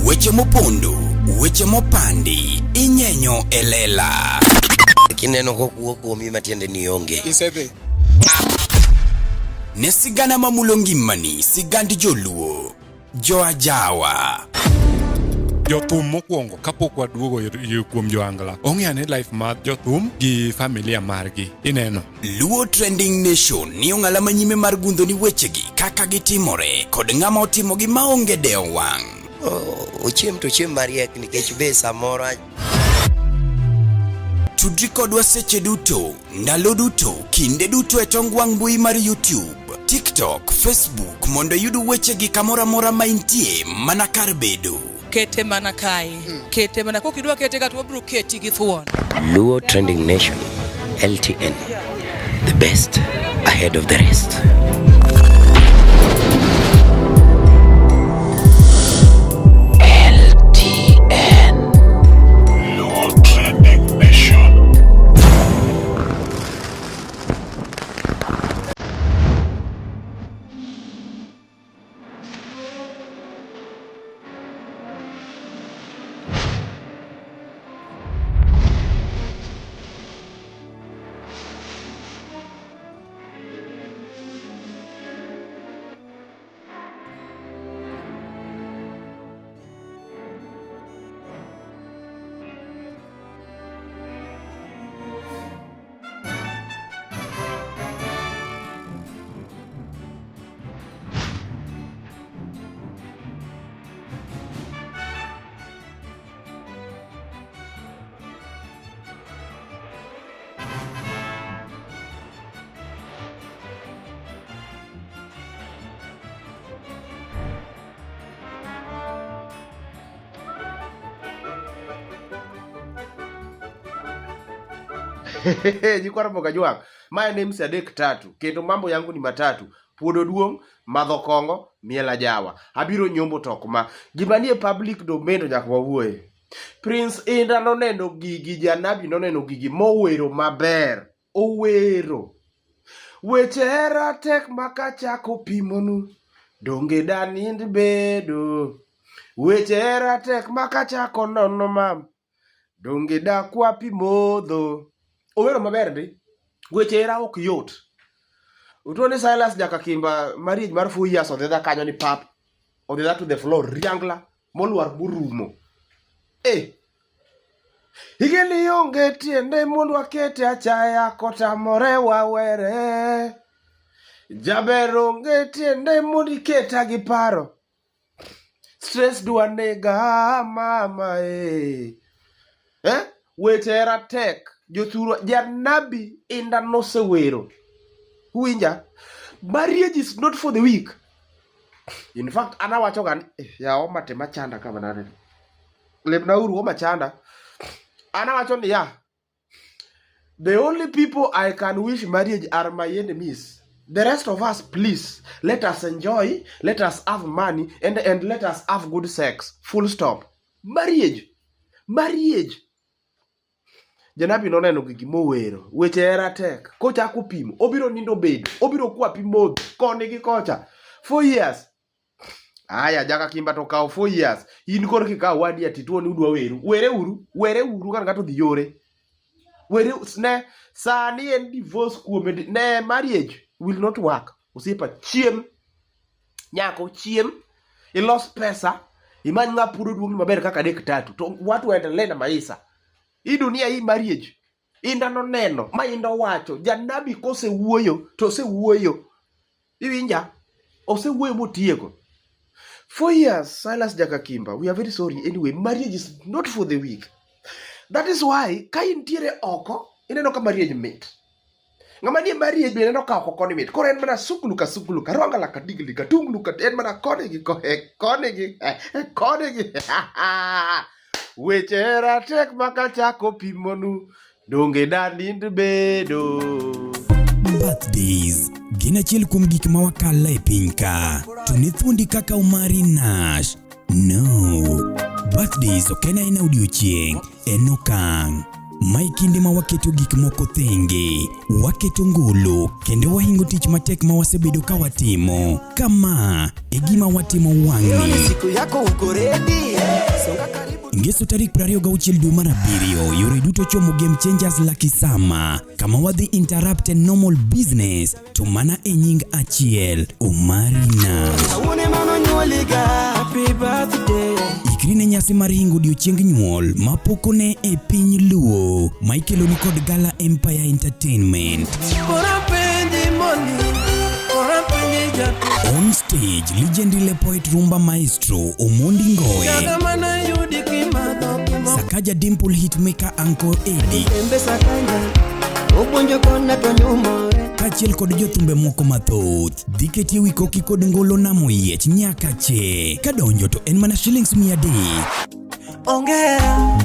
Weche mopondo, weche mopandi, inyenyo e lela. Kineno kokuo kuomi matiende ni onge. Isedhi. Ne sigana mamulo ngimani, sigand joluo, joajawa. Jothum mokwongo kapok waduogo kuom joangla ong'e ane life mar jothum gi familia margi ineno. Luo Trending Nation ni ong'ala manyime mar gundho ni wechegi kaka gitimore kod ng'ama otimogi maonge dewo wang'. Ochiem to ochiem mariek nikech be samoro Tudri kodwa seche duto, ndalo duto, kinde duto e tong wang' mbui mar YouTube, TikTok, Facebook mondo iyud wechegi kamoro amora ma intie mana kar bedo. Kete mana kae. Kete mana kokidwa kete ka to wabiro keti gi thuon. Luo Trending Nation, LTN, the best ahead of the rest. LTN. Luo Trending Nation. Nyikwa Ramogi Ajwang', ma en MC adek tatu kendo mambo yangu ni matatu. Puodo duong', madho kong'o, miel ajawa. Abiro nyombo to ok ma. Gima nie public domain to nyaka wawuoye. Prince Inda noneno gigi, Janabi noneno gigi mowero maber. Owero. Weche hera tek ma kachako pimonu, donge danind bedo. Weche hera tek ma kachako nono mam, donge dakwa pi modho. Owero maber ndi. Weche hera ok yot. Utuo ni Silas Jakakimba marriage mar 4 years odhidha kanyo ni pap. Odhidha to the floor riangla molwar morumo. Eh. Higni onge tiende mondo wakete achaya kotamore wawere. Jaber onge tiende mondo iketa gi paro. Stress dwa nega mama eh. Eh? Weche hera tek. Jothurwa janabi Inda nosewero. Uwinja? Marriage is not for the weak. In fact, an awacho ga ni eh, ya homa te machanda kama nade. Lemnauru homa chanda. An awacho niya, the only people I can wish marriage are my enemies. The rest of us, please, let us enjoy, let us have money, and let us have good sex. Full stop. Marriage. Marriage. Janabi noneno gigi mowero. Weche hera tek. Kochako pimo, obiro nindo bedo, obiro kwa pi modho, koni gi kocha. 4 years. Aya, Jaka Kimba to kawo 4 years. In koro kikawo wadi ati tuo ni udwa weru. Were uru, were uru ka ng'ato dhi yore. Were ne sani en divorce kuome ne marriage will not work. Osiepa chiem. Nyako chiem. Ilos pesa. Imany ng'a puro duong' maber kaka adek tatu. To watu waendelee na maisha. Hii dunia hii marriage. Inda noneno, ma Inda owacho, janabi kosewuoyo to osewuoyo. Iwinja? Osewuoyo motieko. 4 years, Silas Jakakimba, we are very sorry. Anyway, marriage is not for the weak. That is why ka intiere oko, ineno ka marriage mit. Ng'ama nie marriage be neno ka oko koni mit. Koro en mana suklu ka suklu ka rwangala ka digli ka tunglu ka en mana koni gi koni gi koni gi. Weche hera tek ma kachako pimonu, donge danind bedo. Birthdays gin achiel kuom gik ma wakale e piny ka. To ne thuondi kaka Omari Nash. No. Birthdays ok en aena odiochieng', en okang'. Mae kinde ma waketo gik moko thenge, waketo ngolo kendo wahingo tich matek ma wasebedo ka watimo. Kama e gima watimo wang'ni. Siku yako uko ready? Songa karibu. Ngeso tarik 26 dwe mar abiriyo, yore duto chomo Game Changers Lucky Summer, kama wadhi interrupt normal business to mana e nying achiel, Omari Nash. Awuone mano nyuoliga. Happy birthday. Ikri ne nyasi mar hingo odiochieng nyuol ma pok one e piny Luo ma ikeloni kod Gala Empire Entertainment. Kora penji moni. Kora penji jatu. On stage, legendary le poet rumba maestro Omondi Ngoe, Kata mana yudi kimadho kimo. Sakaja Dimple hitmaker Uncle Eddie Embe sakanya. Obwonjo kona to nyumore. kaachiel kod jothumbe moko mathoth. Dhi ketie wi koki kod ngolo namo yiech nyaka che. Kadonjo to en mana shillings 300. Ongera.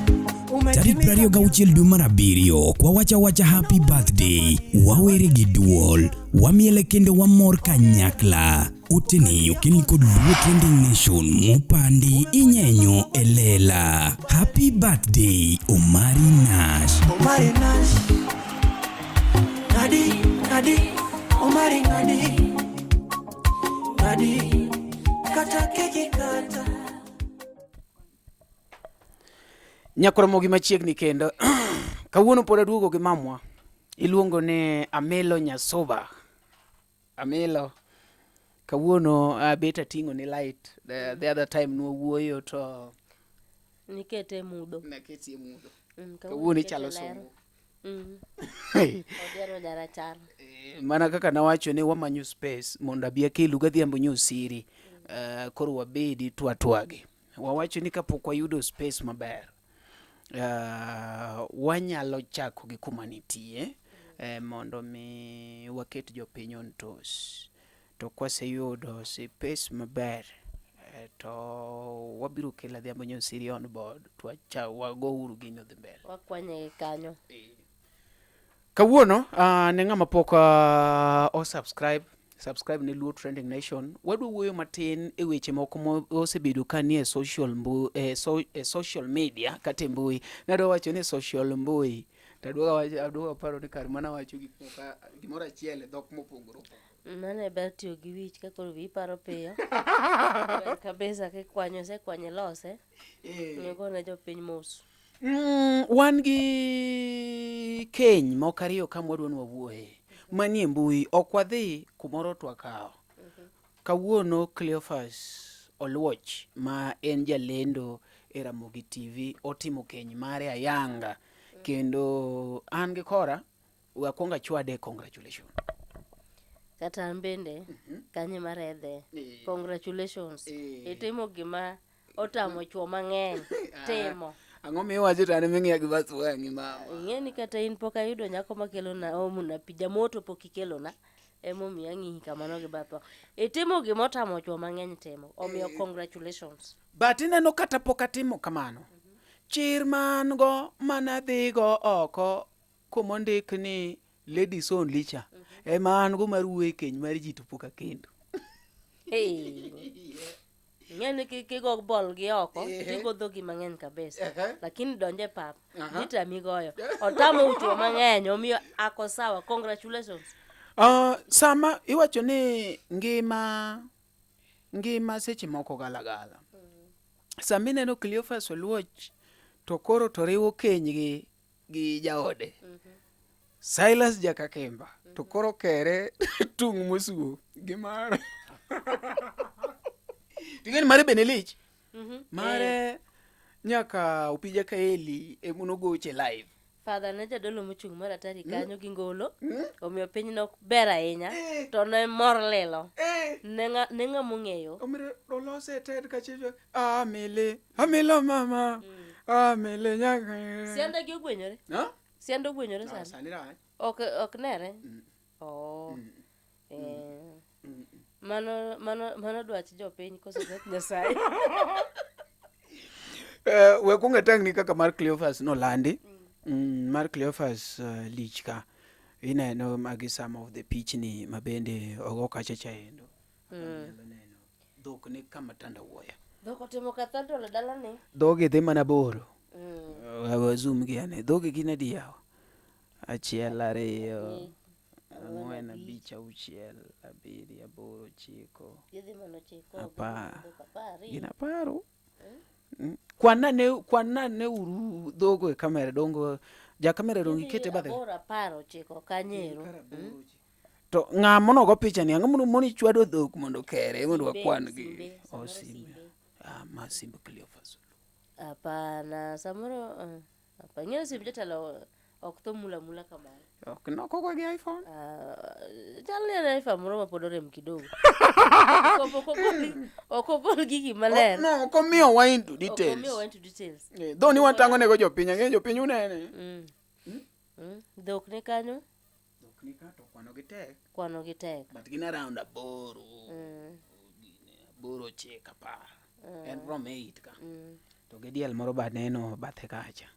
Tarik 26 dwe mar abiriyo kwa wacha wacha happy birthday, wawere gi duol, wamiele kendo wamor kanyakla. Oteni okelni kod Luo Trending Nation mopandi inyenyo e lela. Happy birthday Omari Nash. Omari Nash. Ngadi, ngadi, Omari ngadi. Ngadi, kata keki kata. Nyakoromogi machiegni kendo kawuono pod aduogo gi mamwa iluongo ni Amilo Nyasuba. Amilo kawuono abet ating'o ni light the other time nwawuoyo to Nikete e mudho. naketi e mudho. Kawuono Kawuono ikete ichalo ler. sungu. Odiero jarachar. Mana kaka nawacho ni wamanyo space mondo abi akelu gadhiambo nyosiri koro wabedi twatwagi. Wawacho ni kapok wayudo space maber wanyalo chako gi kuma nitie mondo mi waket jopiny on toes. To kwaseyudo space maber to wabiro kelo Adhiambo Nyosiri on board to wacha wagouru gini odhi mbele. Wakwanye gi kanyo. Kawuono ne ng'ama pok o subscribe, subscribe ne Luo Trending Nation. Wadwa wuoyo matin e weche moko ma osebedo ka nie social mbu, e, so, e social media kata e mbui. Nadwa wacho ni social mbui. To adwogo wacho adwogo paro ni kar mana wacho gik moko gimoro achiel e dhok mopogore opogore. Mano e ber tiyo gi wich ka koro wiyi paro piyo. Ber kabisa kikwanyo isekwanyo ilose. Igone jopiny mos. Wan gi keny moko ariyo ka mwadwa ni wawuoye manie mbui ok wadhi kumoro to wakawo. Kawuono Cleophas Oluoch ma en jalendo e Ramogi TV otimo keny mare ayanga kendo an gi kora we akwong achwade congratulation. Kata an bende kanye maredhe. Congratulations. Itimo gima otamo chuo mang'eny timo. Ang'o miwacho to an ming'iya gi bath wang'i mama. Ing'e ni kata in pok ayudo nyako makelona omona pi jamoto pok ikelona emomiyo ang'iyi kamano gi bath wang'. Itimo gima otamo chuo mang'eny timo. Omiyo congratulations. But ineno kata pok atimo kamano. Chir ma an go manadhigo oko kumondik ni ladies only cha ema an go mar wuoyo e keny mar ji to pok akendo. Hey. Ing'e ni kigo bol gi oko tigo dhogi mang'eny kabisa. Lakini donje pap ditami goyo. Otamo chuo mang'eny omiyo ako sawa. Congratulations. Sama iwacho ni ngima ngima seche moko galagala. Sama ineno Cleophas Oluoch to koro to riwo keny gi jaode. Silas Jakakimba to koro kere tung' mosuo gi mare. Ting'eni mare bende lich. Mare nyaka Opija Kaeli emonogoche live. Father ne jadolo mochung' mar atari kanyo gi ngolo. Omiyo piny nok ber ahinya. To ne mor lilo. Ne ng'ama ong'eyo. Omire olose ted kachicho amele amelo mama amele nyaka. Sianda gi ogwenyore. No? Sianda ogwenyore sani. Sani rach. Ok nere. Oh. Mano dwach jopiny koso dwach Nyasaye. We kuong atang'ni kaka mar Cleophas nolandi. Mar Cleophas lich ka. Ineno magi some of the pichni mabende ogo kacha cha endo. Inyalo neno. Dhok ni kama tanda wuoya. Dhok otimo cathedral e dalani. Dhogi dhi mana boro. Mm. Wazum gi ane. Dhoge gin adi yawa? Achiel, ariyo, ang'wen, abich, auchiel, abiriyo, aboro, ochiko, Gidhi mana ochiko. apar. Dhok apar. Gin aparo. Kwan ane, kwan ane uru dhogo e kamera dongo. Ja kamera dongo ikete bathe. Aboro, apar, ochiko kanyero. To ng'a monogo picha ni ang'o mono moni chwado dhok mondo kere mondo Simbe, wakwan gi. simbe, Oh, samoro simbe. simbe. Ah, ma simb Cleophas. Hapana, samoro hapa ing'eyo simb jatelo ok tho mula mula kamano. Ok nokogo gi iPhone. Ah, chal ni en iPhone moro ma pod orem kidogo. Ok ok ogol gigi maler. No, ok omiyo wa into Ok details. omiyo wa into details. Eh, Dho ni watang'o nego jopiny, ang'eyo jopiny unene. Dhok ni kanyo Dhok ni ka to kwano gi tek. kwano gi tek. But gin around aboro, aboro, ochiko, apar. En from 8 ka. To gi diel moro ba neno bathe kacha.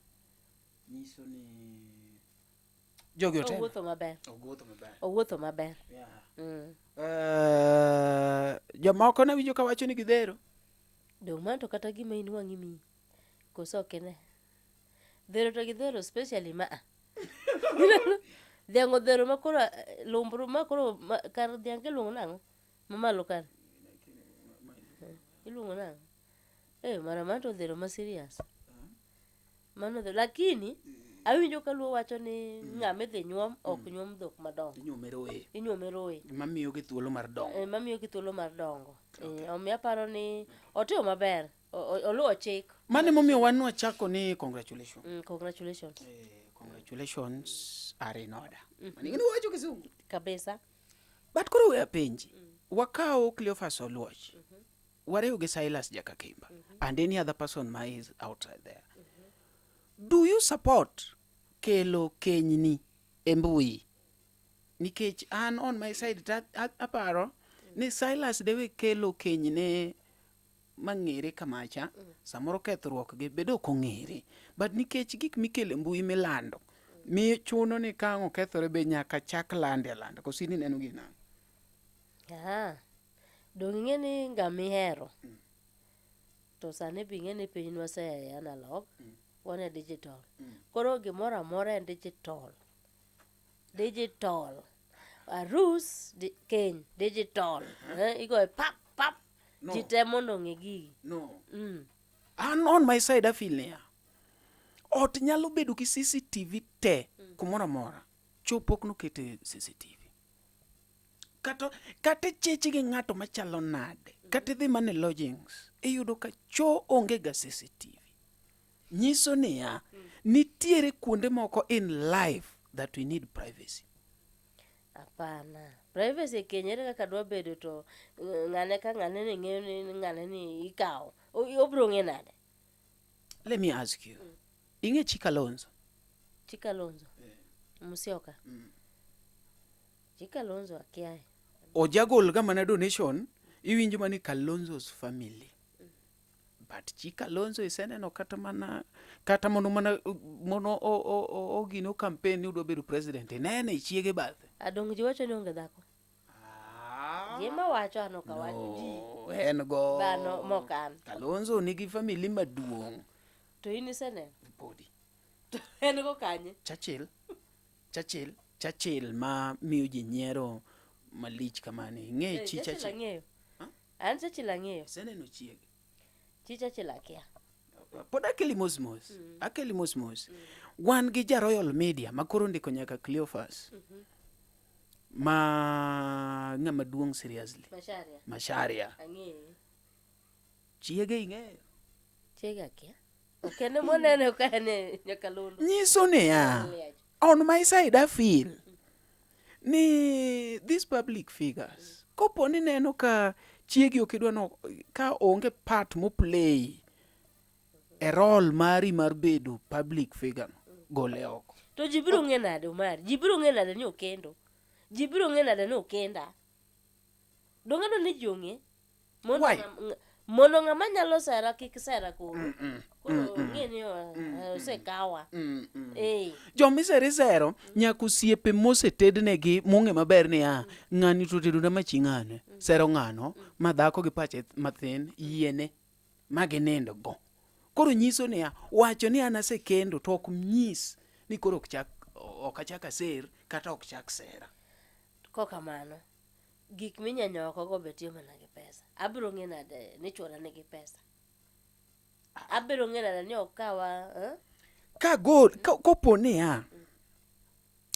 Nyiso ni jogi otemo. Owuotho maber. Owuotho maber. Owuotho maber. Yeah. Mm. Jomoko nawinjo ka wacho ni gidhero. Dong' mano to kata gima in wang'i miyi. Koso ok ine. Dhero to gidhero especially ma a. Dhiang' odhero ma koro lumbru ma koro kar dhiang' iluongo nang'o? Mamalo kar. Iluongo nang'o? Eh, mara mano to odhero ma serious. Mano odhero. Lakini awinjo ka luo wacho ni ng'ama idhi nyuom ok nyuom dhok madongo. Inyuome roye. Inyuome roye. Mamiyo gi thuolo mar dongo. Eh, mamiyo gi thuolo mar dongo. Eh, omiyo aparo ni otimo maber. Oluwo chik. Mano emomiyo wan nwachako ni congratulations. Congratulations. Congratulations are in order. Mano ing'e ni wacho kisungu. Kabisa. But koro we apenji. Wakaw Cleophas Oluoch. Wariw gi Silas Jakakimba. And any other person ma is outside there. Do you support kelo kenyni e mbui? Nikech an on my side ta aparo ni Silas dewe kelo kenyne mang'ere kamacha samoro kethruok gi bede ok ong'ere but nikech gik mikelo e mbui milando mi chuno ni ka ang' okethore be nyaka chak lande alanda koso in ineno gi nang'o? Aha. Dong' ing'e ni ng'ama ihero to sani be ing'e ni pinywa osea e analog wan e digital. Koro gimoro amora en digital. Digital. Arus di, keny digital. Eh, igoyo pap pap. No. Ji te mondo ong'e gigi. No. An on my side I feel niya ot nyalo bedo gi CCTV te kumoro amora cho pok nokete CCTV kata ichich gi ng'ato machalo nade kata idhi mana e lodgings iyudo ka cho onge ga CCTV nyiso niya nitiere kuonde moko in life that we need privacy. Hapana. Privacy e keny ere kaka dwa bedo to ng'ane ka ng'ane ni ng'eyo ni ng'ane ni ikawo. Obiro ng'e nade? Let me ask you. Ing'e Chika Alonso? Chika Alonso. Musyoka. Chika Alonso akiaye. Ojagol ga mana donation iwinjo mana ni Kalonzo's family. But Chika Alonso iseneno kata mana kata mono mana mono ogino campaign ni odwa bedo president inene chiege bathe. Adong' ji wacho ni onge dhako. Ji ema wacho an ok awach. Ji. No, en go. Dhano mok an. Kalonzo nigi family maduong'. To in iseneno? Podi. To en go kanye? Churchill. Churchill, Churchill ma miyo ji nyiero malich kamano. Ing'e Eh, chi Churchill Churchill? ang'eyo. An Churchill ang'eyo. Iseneno chiege? Chi Churchill akia. Pod akeli mos mos. Akeli mos mos. Wan gi ja Royal Media ma koro ndiko nyaka Cleophas. Ma ng'ama duong' seriously. Macharia. Macharia. Ang'eye. Chiege ing'eyo? Chiege akia. Ok en moneno ka en e nyakalondo. Nyiso niya, on my side I feel ni these public figures kopo ni neno ka chiegi ok idwa no ka onge part mo play e role mari mar bedo public figure no, gole oko. To ji biro ng'e nade Omari? Ji biro ng'e nade ni okendo? Ji biro ng'e nade ni okenda? Donge no ni ji ong'e? Mondo Why? Mondo ng'ama nyalo sera kik sera koro. Koro ng'e ni osekawa. Eh. Jomisero isero nyaka osiepe mosetednegi mong'e maber niya ng'ani to otedona ma chi ng'ane sero ng'ano ma dhako gi pache mathin yiene ma ginindo go. Koro nyiso niya, wacho ni an asekendo to ok nyis ni koro ok chak ok achak aser kata ok chak sera. Kokamano, gik minyenyo oko go be tiyo mana gi pesa. Abiro ng'e nade ni chuora nigi pesa? Abiro ng'e nade ni okawa eh? Ka go kopo niya,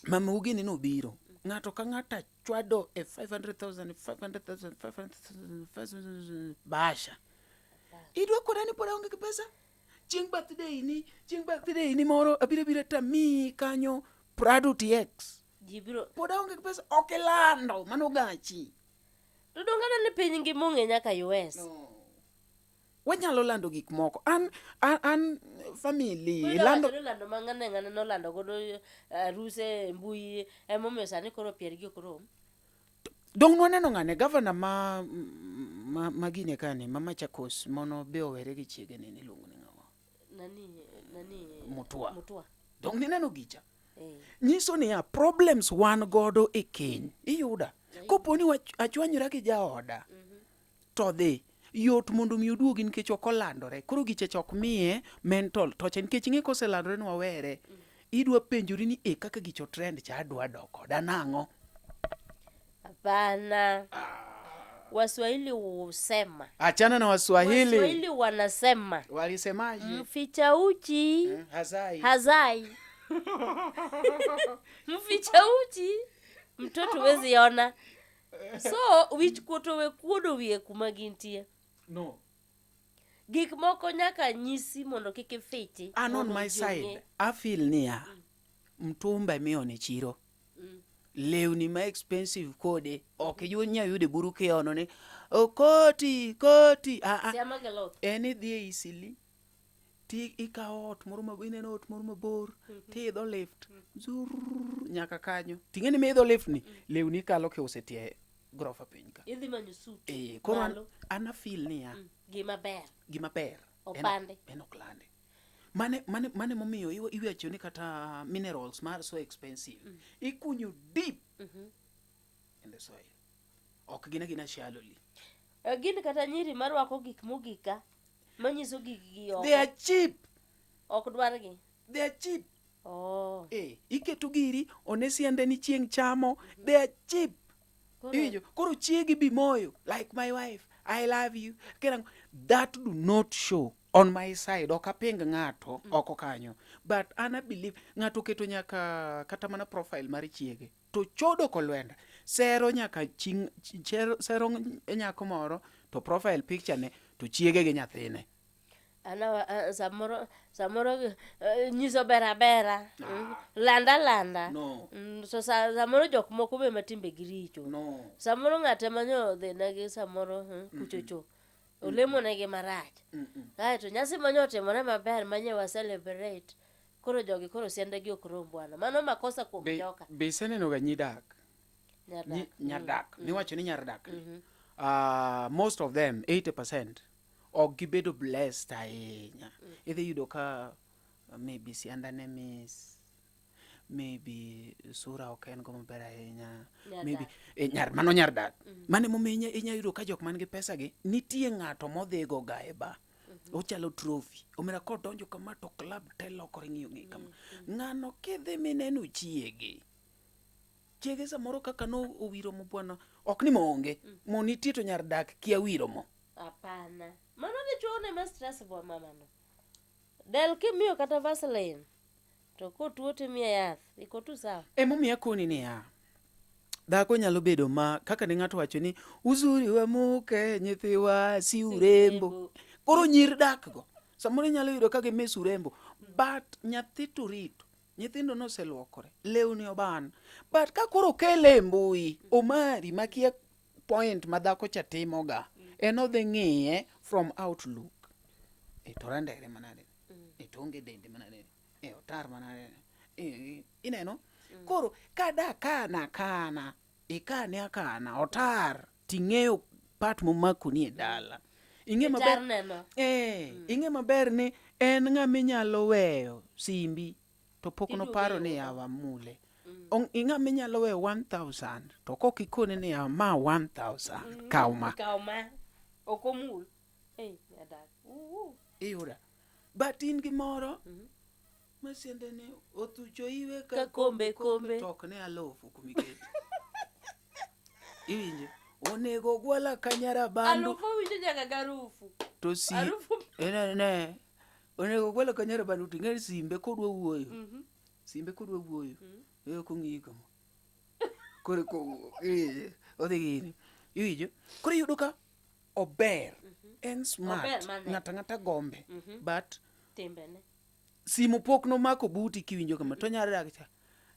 mama ugini nobiro, ng'ato ka ng'ato chwado e 500,000 500,000 500,000 500,000 bahasha. Idwa kona ni pod aonge gi pesa? Chieng' birthday ni, chieng' birthday ni moro abiro abira tamiyi kanyo Prado TX. Ji biro Pod aonge gi pesa, ok ilando, mano gachi. To donge ni piny ngima ong'e nyaka US. No. Wanyalo lando gik moko. An an, an family Koro lando iwacho ni lando ma ng'ane ng'ane nolando godo eh, aruse e mbui emomiyo sani koro piergi ok rom. Dong nwaneno ng'ane gavana ma ma, ma gine kani ma Machakos mono be owere gi chiege ni niluongo ni ng'awa? Nani nani Mutua. Mutua. Dong nineno gicha? Eh. Nyiso niya problems wan godo e keny. Iyuda. Kopo ni achwanyora gi jaoda to dhi yot mondo mi oduogi nikech ok olandore. Koro gicha cha ok miye mental torture nikech ing'e koselandore ni wawere. Idwa penjori ni e kaka gicha otrend cha adwa dok koda nang'o? Hapana. Waswahili husema. Achana na Waswahili. Waswahili wanasema. Walisemaje? Mficha uchi Hazai. hazai. Mficha uchi mtoto huwezi ona. So wich kuot owe kuodo wiye kuma gintie. No. Gik moko nyaka nyisi mondo kik ifichi. An on mondo my ji ong'e. side, I feel niya, mtumba imione chiro. Lewni ma expensive kode, ok inyal yudo e buru kiono ni, "Oh, koti, koti. Ah, ah. Siama gi luth. En idhi e Eastleigh, ti ikawo ot moro mabor, ineno ot moro mabor, tiidho lift, zurr, nyaka kanyo. Ting'e ni miidho lift ni, lewni ikalo kiuso e tie grofa piny ka. Idhi manyo suit. Eh, koro an, Malo. an afeel niya, Gima ber. gima ber Opande. en ok lande. Mane, mane, mane momiyo iwacho ni kata minerals mar so expensive. Ikunyo deep in the soil. Ok gin agina shallowly. Gin kata nyiri marwako gik mogik ka, manyiso gik gi oko. They are cheap. Ok dwargi. They are cheap. Oh. Iketo giri, one siande ni chieng' chamo. They are cheap. Koro Iwinjo? Koro chiegi bi moyo, like my wife, I love you. Kera, that do not show on my side. Ok aping ng'ato oko kanyo. But an I believe ng'ato oketo nyaka kata mana profile mar chiege. To chodo kolwenda. Sero nyaka ching, chero, sero nyako moro to profile picture ne to chiege gi nyathine. Ana samoro samoro nyiso ber abera. Landa landa. No. So samoro jok moko be matimbe gi richo. No. Samoro ng'ate manyo dhi negi samoro kuchocho. Olemo negi marach. Kaeto nyasi manyo otimore maber manye wa celebrate. Koro jogi koro siende gi ok rom bwana. Mano makosa kuom joka. Be iseneno ga nyi dak? Nyadak. Nyadak. Miwacho ni nyardak ni. Most of them, 80%, ok gibedo blessed ahinya. Idhi yudo ka maybe sianda ne miss, maybe sura ok en go maber ahinya, Nyar maybe, dak. nyar, mano nyar dak. Mano emomiyo inya yudo ka jok man gi pesa gi, nitie ng'ato modhi go ga e bar. Ochalo trophy. Omera kodonjo kama to club te lokore ng'iyo ng'iyo kama. Ng'ano kidhi mineno chiege. Chiege samoro kaka no owiro mo bwana, ok ni moonge. Mo nitie to nyar dak kia wiro mo. Hapana. Mano dichuo ne ma stress bwa mama no. Del kimiyo kata Vaseline. To kotuo timiye yath, iko tu sawa. Emomiyo akoni niya, dhako nyalo bedo ma kaka ne ng'ato wacho ni uzuri wa muke nyithiwa si urembo. Koro nyir dak go samoro inyalo yudo ka gimis urembo, but nyathi to rito, nyithindo noseluokore, lewni oban, but ka koro okele e mbui, omari makia point ma dhako cha timoga, en odhi ng'iye from outlook. To orendere manade? To onge dende manade? Otar manade? Ineno? Koro kada kana kana, ikane akana, otar, ting'eyo part momakoni e dala. Ing'e maber, Otar neno. Ing'e maber ni en ng'ama inyalo weyo simbi to pok Iduogo noparo ni iuso. yawa mule. Ing'ama inyalo weyo 1000 to kok ikone ni yawa ma 1000 kaw ma. Kaw ma. Ok omul. Nyadak. Iyuda. But in gi moro masiende ni othucho iwe ka Ka kombe, kombe. to ok ne alufu kumikete. Iwinjo? Onego gwala ka nyarabandu Alufu winjo nyaka garufu. to si Alufu. ne ne onego gwala ka nyarabandu to ing'e simbe kodwa wuoyo. Simbe kodwa wuoyo. Eh kong'iyi kama. Koro ko iwinjo? Odhi gini. Iwinjo? Koro iyudo ka ober. En smart. Ober mane. Ng'ato ang'ata gombe. But Timbene. simu pok nomako buti kiwinjo kama to nyalo dak cha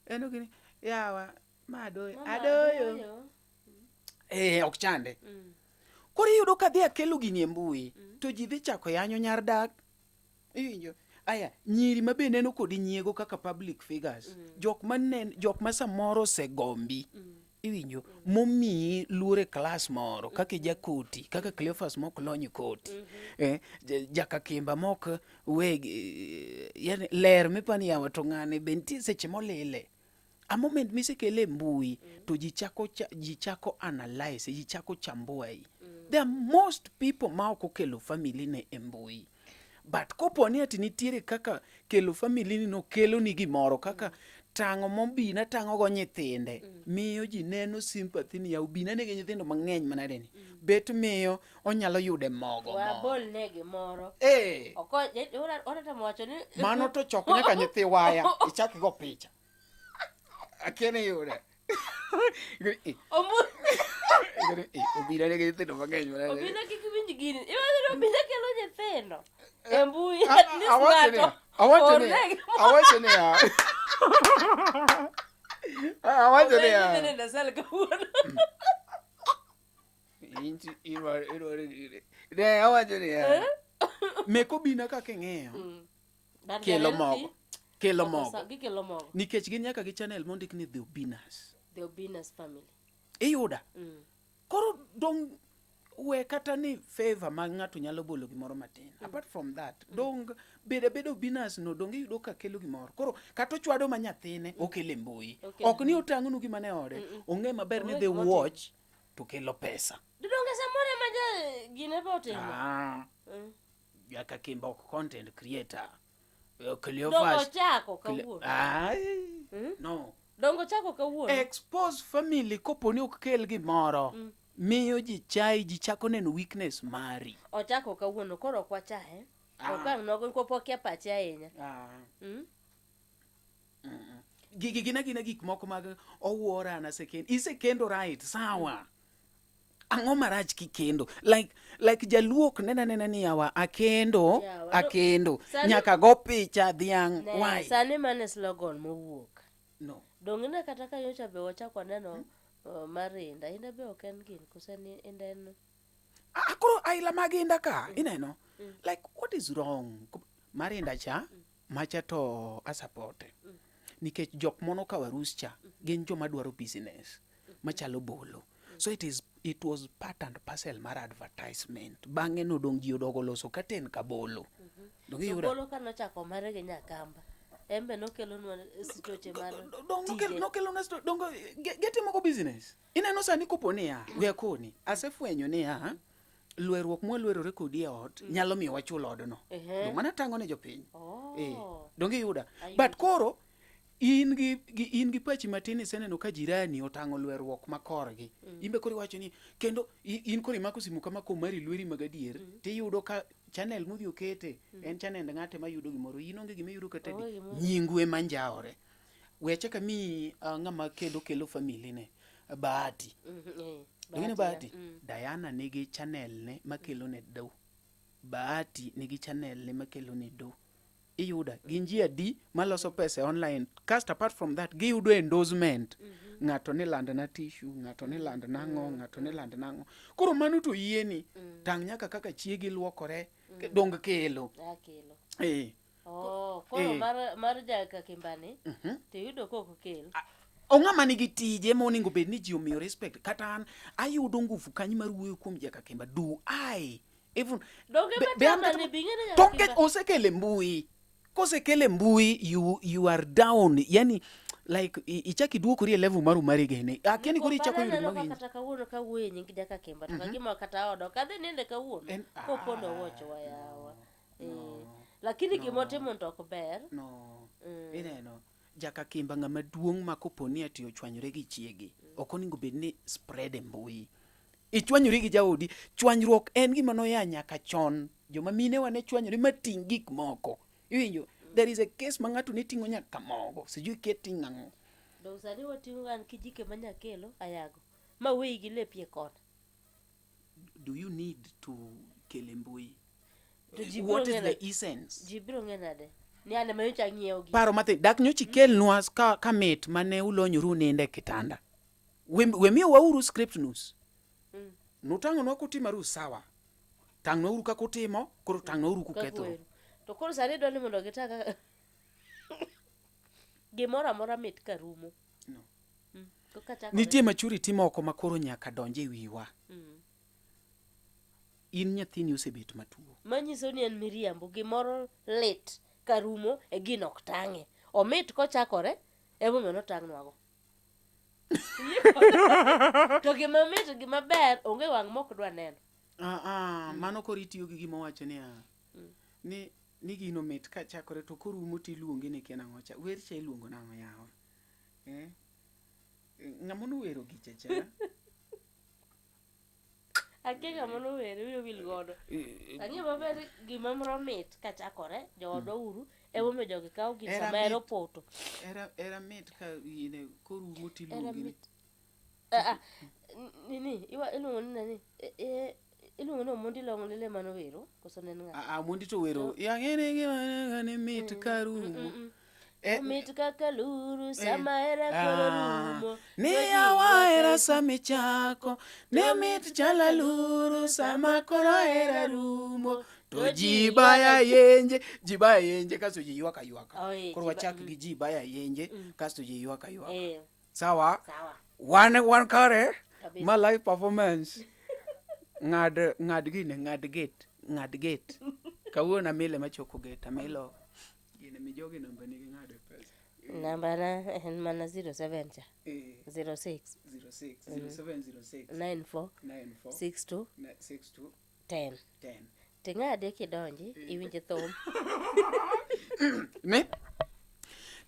en okini yawa ma adoyo Mama, adoyo adoyo. eh ok chande koro iyudo ka dhi akelo gini e mbui to ji dhi chako yanyo nyar dak iwinjo aya nyiri ma be neno kodi nyiego kaka public figures jok ma nen jok ma samoro osegombi iwinjo momiyi luor e klas moro kaka ijakoti kaka Cleophas mok lony koti eh, jakakimba mok weg eh, yani ler mipani yawa to ng'ane be nitie seche molile a moment misekele e mbui to ji chako ji chako analyze ji chako chambua i there are most people ma ok okelo family ne e mbui but kopo ni ati nitiere kaka kelo family ni no kelo ni gimoro kaka tang'o mobina tang'o go nyithinde miyo ji neno sympathy ni yaw bina nigi nyithindo mang'eny manade ni bet miyo onyalo yude mogo moro Wabol ne gimoro. eh Oko onatemo wacho ni mano to chok nyaka nyithi waya ichak igo picha akia ni yude Omu obila nigi nyithindo mang'eny manade. Obila kik winj gini. Iwacho ni obila kelo nyithindo. E mbui Ah, at least awacho niya, ng'ato awacho orne niya, gimoro. awacho niya. Ah, awacho Obila niya. dhi neno sel kawuono. Inti idwaro idwaro gini. Ne awacho niya. Mek obina kaka ing'iyo. But Kelo guarantee, mogo. Kelo oko mogo. Gikelo mogo. Nikech gin nyaka gi channel mondik ni The Obinas. The Obinas family. Iyuda. Mm. Koro dong we kata ni favor ma ng'ato nyalo bolo gimoro matin. Apart from that, dong bed abeda Obinas no dong iyudo ka kelo gimoro. Koro kata ochwado ma nyathine okelo e mbui. Okelo Ok ni otang'nu gima ne ode. Ong'e maber ni Ong'e the gima otimo. watch to kelo pesa. Donge samoro ema ja gine be otimo. Ah, Mm. Jaka Kimba ok content creator. Dongo Cleophas. ochako kawuono. Ai, No. Dongo ochako kawuono. Expose family kopo ni ok kel gimoro. Miyo ji chai, ji chako neno weakness mari. Ochako kawuono koro ok wachaye. Ah. Ok ang' nogo nikop okia pache ahinya. Ah. Mm. Gigi gin agina gik moko mag owuora an asekendo. Isekendo right, sawa. Ang'o marach kikendo? Like like jaluo ok nena nena ni yawa akendo, Yawa, no- akendo. sani- Nyaka go picha dhiang' Ne, why? sani mane slogan mowuok. No. Donge ne kata ka nyocha be wachako waneno mar Inda. Inda be ok en gini koso en Inda en Ah, koro aila mag inda ka ineno like what is wrong mar inda cha macha to asapote nikech jok mono kawo arus cha gin joma dwaro business machalo bolo so it is it was part and parcel mar advertisement bang'e nodong' ji odogo loso katen ka bolo Donge To iyudo? Bolo ka nochako mare gi Nyakamba. En be nokelonwa sitoche mar Dong tije. nokelo na dongo gitimo go business ineno sani kopo niya we akoni asefwenyo niya lweruok mwalwerore kodi e ot nyalo miyo wachul odno Ehe. Dong mano tang'o ne jopiny Oh. Eh, donge iyuda Ayudo. but koro in gi, gi in gi pachi matin iseneno ka jirani otang'o lweruok ma korgi in be koro iwacho ni kendo in koro imako simu kama komari lweri mag adier tiyudo ka channel modhi okete en channel ng'ate mayudo gimoro in onge gima iyudo kata di Onge gimoro. nyingu ema njawore we achak amiyi ng'ama kendo kelo family ne Bahati Donge ni Bahati, Bahati mm. Diana nigi channel ne makelo ne do Bahati nigi channel ne makelo ne do iyuda gin ji adi maloso pesa e online cast apart from that giyudo endorsement ng'ato ni land na tissue ng'ato ni land nang'o ng'ato ni land nang'o koro mano to yieni tang' nyaka kaka chiegi luokore dong kelo Akelo. eh Oh, koro Eh. mar mar jakakimbani to iyudo kok okel. ong'ama nigi tije monego bed ni ji omiyo respect kata an ayudo nguvu kanyo mar wuoyo kuom jakakemba do I even Donge be an matama kata ni bi ing'e ni to nikech Jakakimba- osekele mbui kosekele mbui you are down yani like ichak iduokori e level mar umari gene akia ni koro ichako yudo Aneno gima ka winjo kata kawuono kawuoyo e nying jakakimba to kagima kata oda ok adhi ninde kawuono En- kopondo wuocho wa yawa. Eh, Lakini gima otimo to ok ber. No. Ineno. Jakakimba ng'ama duong' ma kopo ni ati ochwanyore gi chiege, ok onego bed ni spread e mbui. Ichwanyori gi jaodi, chwanyruok en gima noya nyaka chon. Joma minewa ne chwanyore ma ting' gik moko. Iwinjo? There is a case ma ng'ato ne ting'o nyaka mogo, sijui kia ting' ang'o. Dong sani wating'o an kijike ma nyakelo ayago. Ma weyi gi lepi e kona. Do you need to kele mbui? To ji biro What is ng'e the nade? essence? Ji biro ng'e nade? Ni an ema nyocha ang'iewo gi. Paro mathin, dak nyocha ikelnwa ka mit mane ulonyoru uninde e kitanda. We, we miyo wauru script nus. Nutang'onwa kutimo arus sawa. Tang'nwauru kaka utimo, koro tang'nwauru Kaka kukethoru. weru. To koro sani idwa ni mondo gitang' kaka gimoro amora mit ka rumo. No. Koka chakore. Nitie maturity moko ma koro nyaka donj e wiwa. In nyathini osebet matuo. Manyiso ni en miriambo, gimoro lit ka rumo e gino ok tang'e. Omit kochakore, emomiyo notang'nwago. To gima mit gima ber onge wang' mok dwa neno. Ah, ah, mano koro itiyo gi gima owacho niya ni ni gino mit kachakore to korumo tiluonge ni kia nang'o cha wer cha iluongo nang'o yawa eh? Ng'ama nowero gicha cha Akia ng'ama nowere wiya owil godo. Ang'eyo maber gima moro mit kachakore joodwa uru emomiyo jogi kawo gir Era sama hera mit. opoto. Era, era mit ka gine korumo Era tiluonge ni mit. Ah, ah, nini iluongo ni nani? E, iluongo ni Omondi Long Lele mane owero koso ne en ng'a? Ah, ah, Omondi to wero yang'ene gima ni mit ka rumo Eh, Mit kaka luru sama hera koro Ah, rumo. ni yawa hera sama ichako ne mit chala luru sama koro hera rumo to ji baya yenje ji baya yenje kasto ji ywak aywaka Oi, koro ji ba- wachak gi ji baya yenje kasto ji ywak aywaka Eh, sawa sawa. wan wan kare Kabisa. ma live performance ng'ad ng'ad gine ng'ad gate ng'ad gate kawuono amile machoko gate amilo gine mi jogi namba nigi ng'ado pesa Namba na en mana 07 cha. eh 06 06 0706 94 94 62 62 10. 10 Ting'ade kidonji iwinj thum. Ne?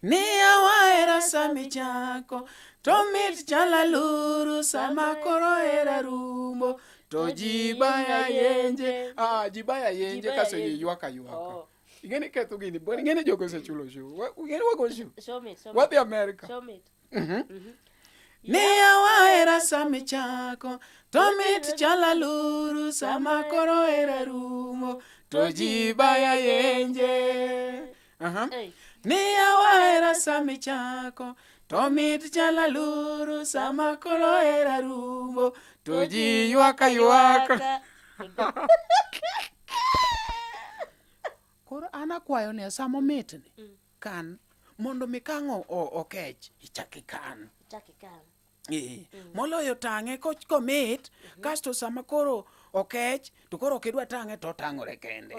Ni awahera sama ichako to mit chala luru sama koro hera rumo to ji baya yenje ah ji baya yenje Ji baya kaso ji yenje. ywak aywaka Oh. ing'eni ketho gini bwana ing'eni jogo osechulo show ing'eni wago show Show me, show me. wadhi Amerika Show me. Ni awahera sama ichako to mit chala luru sama koro hera rumo to ji baya yenje Aha. Ei. Ni awahera sama ichako to mit chala luru sama koro hera rumo to ji ywak aywaka Koro an akwayo ni sama omitni kan mondo mi kang' okech ichak ikan. Ichak ikan. Ee, moloyo tang'e komit kasto sama koro okech to koro ok idwa tang'e to otang'ore kende.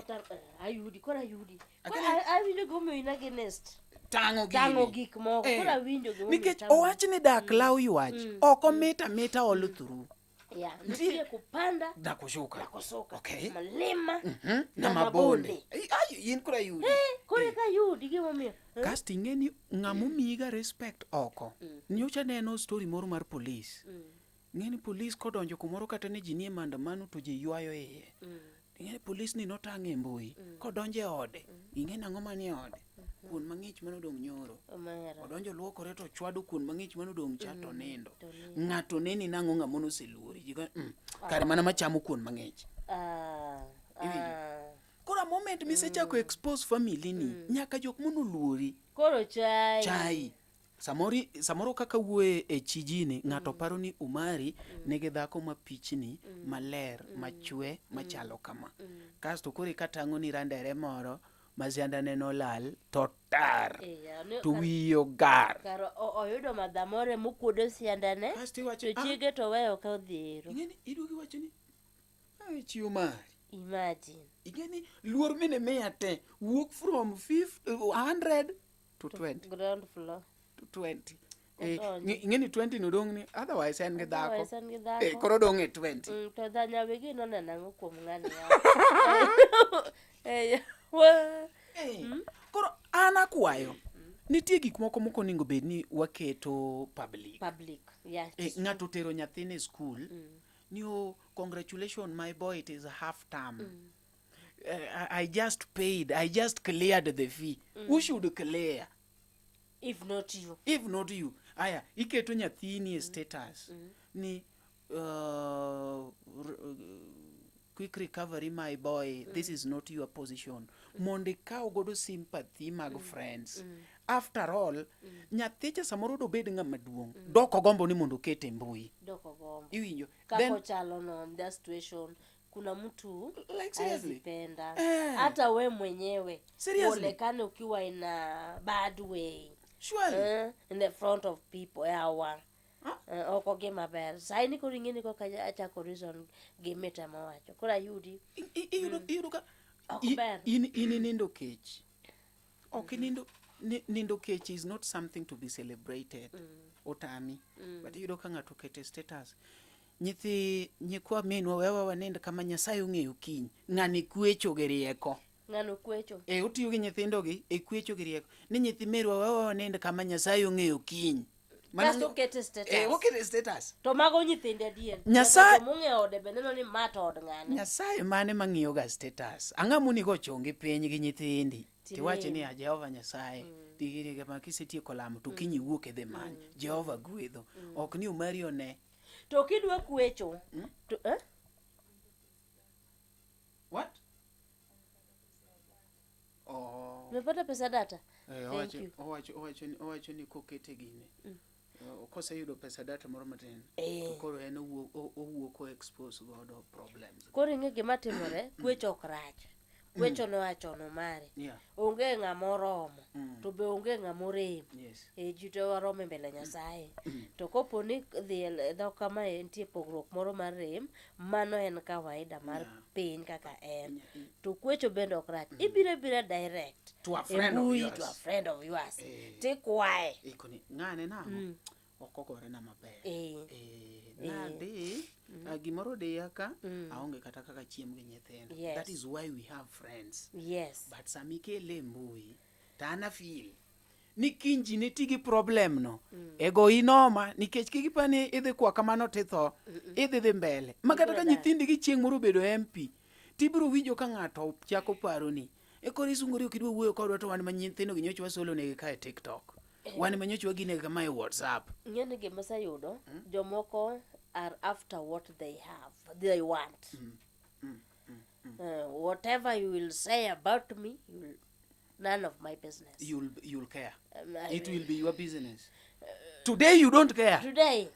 Ayudi, koro ayudi. Koro Akene- awinjo gimomiyo in against. Tang'o gini. Tang'o gik moko. Eh, Koro awinjo gimomiyo Nikech tang'o. owach ni dak law ywach ok omit amita all through. Yeah, nitie kupanda Na kushuka. na kusuka. Okay. Malima Na mabonde. Ai, ai, in koro ayudi. Koro eka ayudi gimomiyo. Kasto ing'e ni ng'ama omiyiga respect oko. Nyocha neno story moro mar police. Ing'e ni police kodonjo kumoro kata ne ji nie maandamano to ji ywayo iye. Ing'e ni police ni notang' e mbui. Kodonjo e ode, ing'e nang'o manie ode? Kuon mang'ich manodong' nyoro. Omera. Odonjo luokore to ochwado kuon mang'ich manodong' cha to nindo. Ng'ato neni nang'o ng'ama noseluori. Ji go, kare mana machamo kuon mang'ich. Ah, Iwinjo? ah. Koro a moment misechako expose family ni, nyaka jok monoluori. Koro chai. Chai. Samoro, samoro kaka wuoye e chijini, ng'ato paro ni Umari nigi dhako ma pichni, maler, machwe, machalo kama. Kasto koro eka tang'o ni randere moro ma siandane nolal to tar, Iya, ne- to wiye ogar. Kar oyudo madhamore mokuodo siandane, Kasto iwacho, to chiege to weyo ka odhi ero. Ing'eni iduogo iwacho ni, "Ai, chi Umari." Imagine. Ing'eni luor mine miya te wuok from 100 to 20. Ground floor. To 20. Odonjo. Ing'eni 20 no dong' ni otherwise en gi dhako. Otherwise en gi dhako. Koro dong' e 20. To dha nyawegi noneno ang'o kuom ng'ani ya? Eh, Koro an akwayo nitie gik moko mok onego bed ni waketo public. Public. Yeah. Eh, ng'ato otero nyathine e skul ni oh, congratulations my boy it is half term. Eh, I just paid, I just cleared the fee. Who should clear? If not you. If not you. Aya, iketo nyathini e status ni quick recovery my boy, this is not your position. Mondo ikaw godo sympathy mag friends. After all, nyathicha samoro dobed ng'ama duong', dok ogombo ni mondo okete e mbui. Dok ogombo. Iwinjo? Kako Then chalo no, in that situation kuna mtu Like, seriously? haezi penda Eh. hata we mwenyewe Seriously? uonekane ukiwa in a bad way surely in the front of people yawa ok gima ber saini koro ing'eni koka achako reason gimita mowacho koro ayudi iyudo ka Ok ber. in inindo kech ok inindo nindo kech is not something to be celebrated otami but iyudo ka ng'ato okete status nyithi nyikwa minwa wewa wanind kama Nyasaye ong'eyo kiny ng'ani kwecho gi rieko ng'ano kwecho e otiyo gi nyithindogi e kwecho gi rieko ni nyithi merwa wewa wanind kama Nyasaye ong'eyo kiny Mano- kasto okete status Eh, okete status to mago nyithinde adier Nyasaye- Nyaka jomong'e ode be neno ni ma to od ng'ane Nyasaye mane mang'iyo ga status ang'a monego ochongi piny gi nyithindi tiwachi ni a Jehova Nyasaye digiri ma kisetieko lamo to kiny iwuok idhi many Jehova gwedho ok ni omari one to kidwa kwecho to eh? what oh umepata pesa data Eh, Thank owacho you. owacho owacho ni owacho ni kokete gine koseyudo pesa data moro matin Eh. to koro en owuok ko expose godo problems koro ing'e gima timore kwecho ok rach kwecho noa chon omari onge ng'ama oromo to be onge ng'ama orem yes e ji te waromo e mbele Nyasaye to kopo ni dhi e dhok kamae nitie pogruok moro mar rem mano en kawaida mar piny kaka en to kwecho bende ok rach ibiro abira direct To a e friend of mbui yours. to a friend of yours Eh. tikwaye ikoni ng'ane nang'o ok ogorena maber Eh. Eh, nadi gimoro diya ka aonge kata kaka chiem gi nyithindo Yes. that is why we have friends yes but sama ikele e mbui to an afeel ni kiny ji ne ti gi problem no e goyi noma nikech kik ipa ni idhi kwa kamano titho idhi dhi mbele ma kata ka nyithindi gi chieng' moro obedo MP tibiro winjo ka ng'ato chako paro ni e koro isungori ok idwa wuoyo kodwa to wan ma nyithindo gi nyocha wasolo negi ka e TikTok wan ma nyocha waginegi kama e WhatsApp ing'e ni gima aseyudo jomoko are after what they have they want whatever you will say about me you will, none of my business you'll care I it will be your business today you don't care today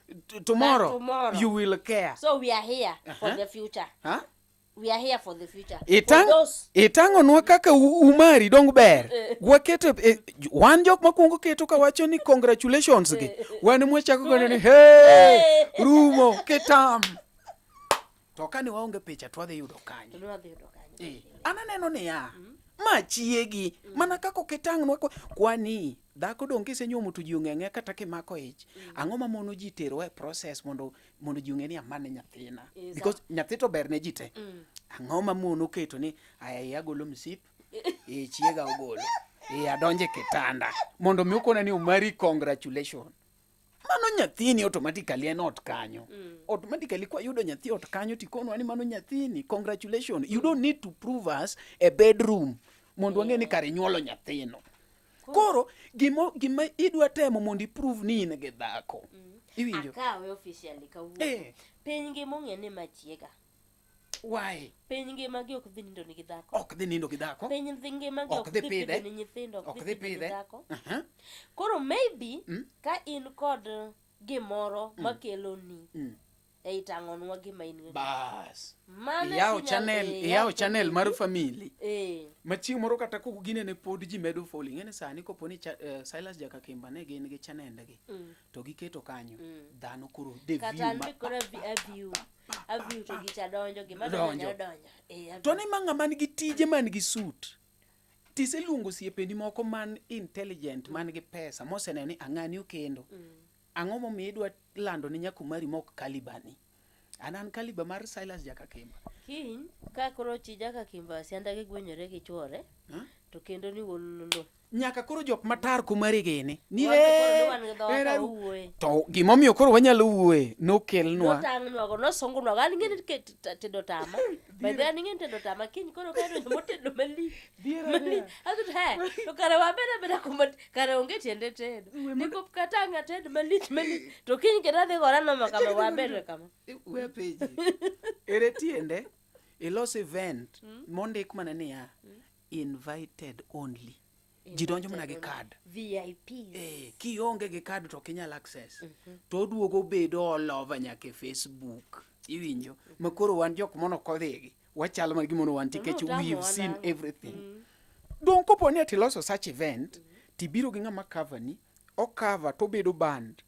tomorrow, But tomorrow. you will care so we are here for the future huh? we are here for the future for those Itang'onwa kaka umari dong ber waketo wan jok makwongo keto kawacho ni congratulations gi wan mwachako godo ni hey rumo kitam to kane waonge picha to wadhi yudo kanye to nwadhi yudo kanye An aneno niya ma chiegi mana kaka ok itang'nwa kwani dhako dong kisenyuomo to ji ong'e ang'eya kata kimako ich ang'o ma mono ji terowa e process mondo ji ong'e ni amane nyathina because nyathi to ber ne ji te ang'o ma mono keto ni aya iya agolo msip e chiega ogolo e adonje kitanda mondo mi okona ni omari congratulation mano nyathini automatically en ot kanyo automatically kwa yudo nyathi ot kanyo tikonwa ni mano nyathini congratulation you don't need to prove us a bedroom mondo wang'e ni kare inyuolo nyathino koro gima idwa temo mondo iprove ni in gi dhako iwinjo akawe officially kawuono piny ngima ong'e ni machiega why piny ngima gi ok dhi nindo ni gi dhako ok dhi nindo gi dhako piny dhi ngima gi Ok dhi pidhe. ni nyithindo Ok dhi pidho ni pidhe. dhako koro maybe ka in kod gimoro makeloni e itang'onwa gima in go bas Mano iyawo kinyal- channel iyawo channel mar family ma chieng' moro kata kok ginene pod ji medo follow ing'e ni sani kopo ni Silas Jakakimba ne gin gi channel gi to giketo kanyo dhano koro de kata view an be koro aview aview to gicha donjo gima Donjo. donjo donjo to aview. ni ma ng'ama nigi tije man gi suit tiseluongo osiepeni moko man intelligent man gi pesa moseneno ni ang'ani okendo ang'o momiyo idwa lando ni nyakumari mok kalibani an kaliba mar Silas Jakakimba kiny ka koro chi Jakakimba sianda gi gwenyore gi chuore To kendo ni wololo. Nyaka koro jok matar kumari gini. Ni Wan be koro "Eh, ni wan gi dhowa era ka ru-" wawuoye. To gimomiyo koro wanyalo wuoye nokelnwa. Notang'nwago, nosongonwago. An ing'e ni tedo tama. By the way, an ing'e ni tedo tama. Kiny koro ka idonjo motedo malich. Malich. Ato to he, to kare wabed abeda kuma kare onge tiende tedo. Nikop kata ang' ated malich malich. To kiny kendo adhi gora noma kama wabed kama. We apenji. Ere tiende ilos event mondik mana niya invited only. Ji donjo mana gi card. VIPs. Eh, kionge gi card to ok inyal access. To oduogo obedo all over nyaka e Facebook. Iwinjo? Ma koro wan jok mono kodhigi. Wachalo mana gimono wan nikech Notamowa we've seen nang'o. everything. Dong kopo ni ati iloso such event, tibiro gi ng'ama cover ni, o cover to obedo band.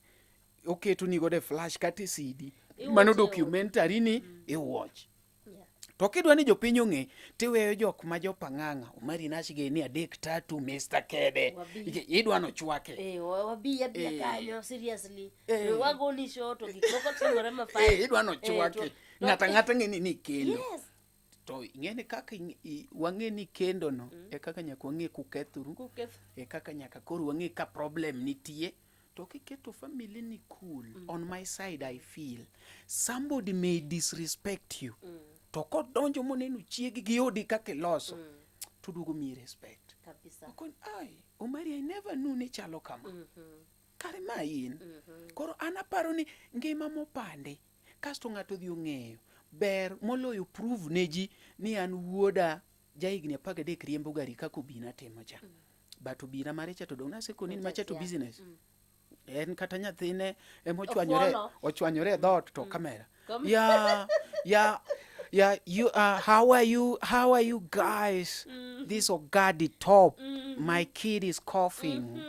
Oketo ni godo e flash kata e CD. Mano Iwatch e ot. documentary ni iwatch. Yeah. To kidwa ni jopiny ong'e, tiweyo jok ma jopang'ang'a, Omari Nash gini adek tatu, Mr. Kede. Wabi. Idwa nochwake. Eh, wabi abiya Eh. kanyo seriously. Eh. Wagoni show to gik moko timore ma fine. Eh, idwa nochwake. Eh, Ng'ato ang'ata ng'e ni ni kendo. Yes. To ing'e ni kaka wang'e ni kendo no, e kaka nyaka wang'e kukethoru, Kuketh. e kaka nyaka koro wang'e ka problem nitie. To kiketo family ni cool, on my side I feel somebody may disrespect you. To kodonjo moneno chiegi gi odi kaka iloso, to duogo miyi respect. Kabisa. Okon, ai, Omari, I never knew ni chalo kama. Kare ma in. Koro an aparo ni ngima mopandi, kasto ng'ato odhi ong'eyo, ber moloyo prove ne ji ni an wuoda jahigni 13 riembo gari kaka Obina timo cha. But Obina mare cha to dong' nasekoni ni macha to business. En kata nyathine emochwanyore Ofuolo. ochwanyore e dhoot to kamera. Kam- Yeah, you how are you? How are you guys? This Ogadi top. My kid is coughing,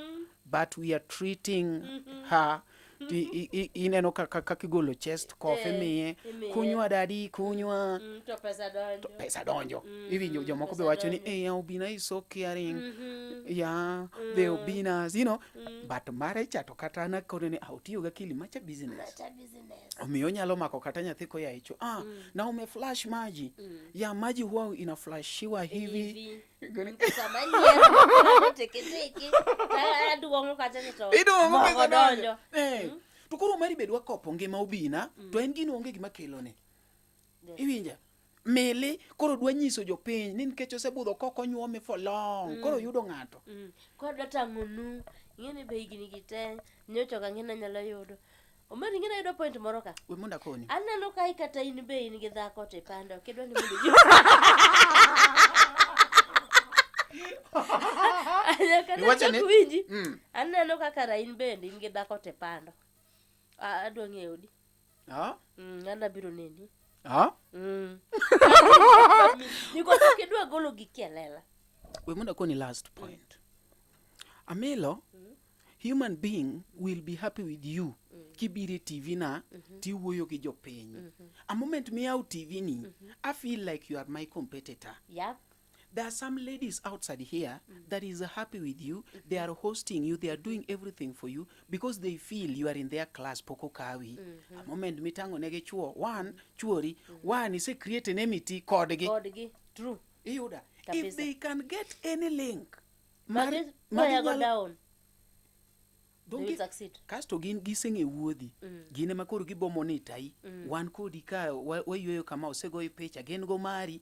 but we are treating her. Ineno kaka kaka igolo chest cough Eh, imiye imiye. kunywa dadi kunywa To pesa donjo. pesa donjo iwinjo jomoko be pesa wacho ni donjo. eh Obina is so caring yeah the Obinas but mare cha to kata an akone ni ah otiyo gi akili macha business Macha business. omiyo onyalo mako kata nyathi koya icho ah na umeflash maji ya maji huwa inaflashiwa hivi Hivi. Pesa manyiero teke teke. Aduong'o kacha ni to. Iduong'o mogo pesa donjo. donjo. Eh, to koro mari bed wakopo ngima Obina to en gino onge gima kelone iwinja mili koro dwa nyiso jopiny ni nikech osebudho kok onyuome for long koro yudo ng'ato Koro adwa tang'onu. Ing'e ni be higni gi te nyocha ok ang'e ni anyalo yudo. Omera ing'e ni ayudo point moro ka. We mondo akoni. Aneno ka kata in be in gi dhako to ipando ok idwa ni mondo ji. Nyaka Iwacho ni- nachak winji. Mm. Aneno kaka ra in bende in gi dhako to ipando. Adwa ng'eyo odi. Ah? An abiro neni. Ah? Nikech ok idwa golo giki e lela. We mondo akoni last point. Amilo, human being will be happy with you kibiro e TV na tiwuoyo gi jopiny. A moment miyawo TV ni, I feel like you are my competitor. Yep. There are some ladies outside here that is happy with you. They are hosting you. They are doing everything for you because they feel you are in their class. Pok okawi. A moment mitang'o negi chuo, one, chuori, one, ise create enmity kodgi. Kodgi. True. Iyuda. If Kabisa. they can get any link, Magi magi goya go nyalo- down. Don't They will succeed. Kasto gin giseng'e wuodhi. Gin ema koro gibomo ni tai. Wan kodi ka wayueyo kama osegoyi picha, gin go mari.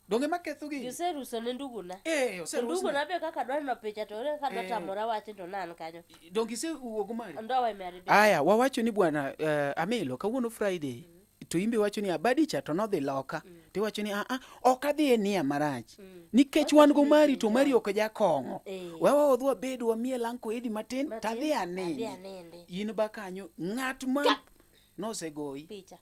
Donge maketho gini? Giseruso ne nduguna. Eh, To oserusne. nduguna be kaka dwa neno picha to ere kaka dwa Eh. tamora wache to nan kanyo. Donge isewuogo mari? Ndoa imeharibika. Aya, wawacho ni bwana Amilo kawuono Friday to imbe wacho ni abadi cha to nodhi loka. Tiwacho ni a ok adhi e nia marach. Nikech wan go mari to mari ok jakong'o. Eh. Wewa wadhi wabed wamiel anko edi matin Matin, tadhi adhi anindi. anindi. In ba kanyo ng'at ma nosegoyi Picha.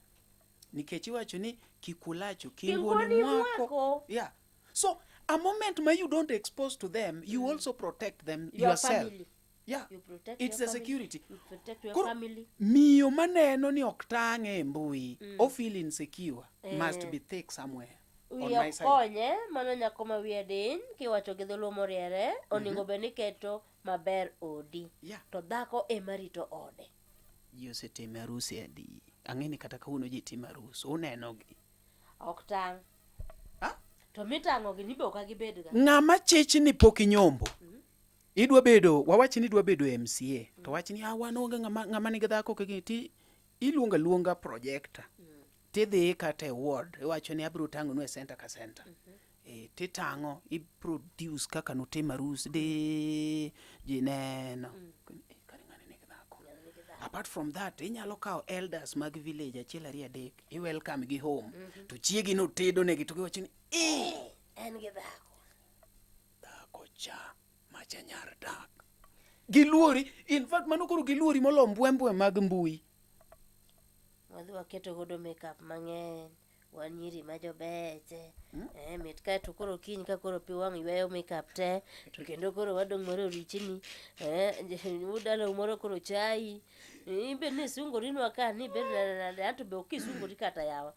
nikech iwacho ni kikulacho kinguoni Kinguoni mwako. mwako. Yeah. So a moment ma you don't expose to them, you also protect them Your yourself. family. Yeah. You protect It's your the family. security. You protect your Koro, family. miyo maneno ni ok tang'e e mbui o feel insecure must Eh. be thick somewhere on Wiye my side. konye mano nyako ma wiye diny kiwacho gi dholuo moriere onego bed ni keto maber odi. Yeah. To dhako ema rito ode. Ji osetimo arus adi? Ang'e ni kata kawuono ji timo arus, unenogi. Ok tang'. Ah? To mitang'o gi ni be ok gibedga. Ng'ama chich ni pok inyombo. Idwa bedo, wawach ni idwa bedo MCA. To wach ni ah, wan onge ng'ama, ng'ama nigi dhako kiki ti iluongo aluonga projector. Tidhi kata e ward, iwacho ni abiro tang'onu e center ka center. E, titang'o, i produce kaka nutim arus di ji neno. Eh, kare ng'ani nigi dhako. Apart from that, inyalo kawo elders mag village achiel ariyo adek, i welcome gi home. To chiegi no tedo negi to giwacho ni eh, En gi dhako. Dhako cha macha nyar dak. Giluori, in fact mano koro giluori molo mbwembwe mag mbui. Wadhi waketo godo makeup mang'eny. Wan nyiri ma jobeche. Eh, mit kae to koro kiny ka koro pi wang' yweyo makeup te to kendo koro wadong' moro orichni. Eh, udalau moro koro chayi. In be nisungorinwa ka ni ibed nade nade anto be ok isungori kata yawa.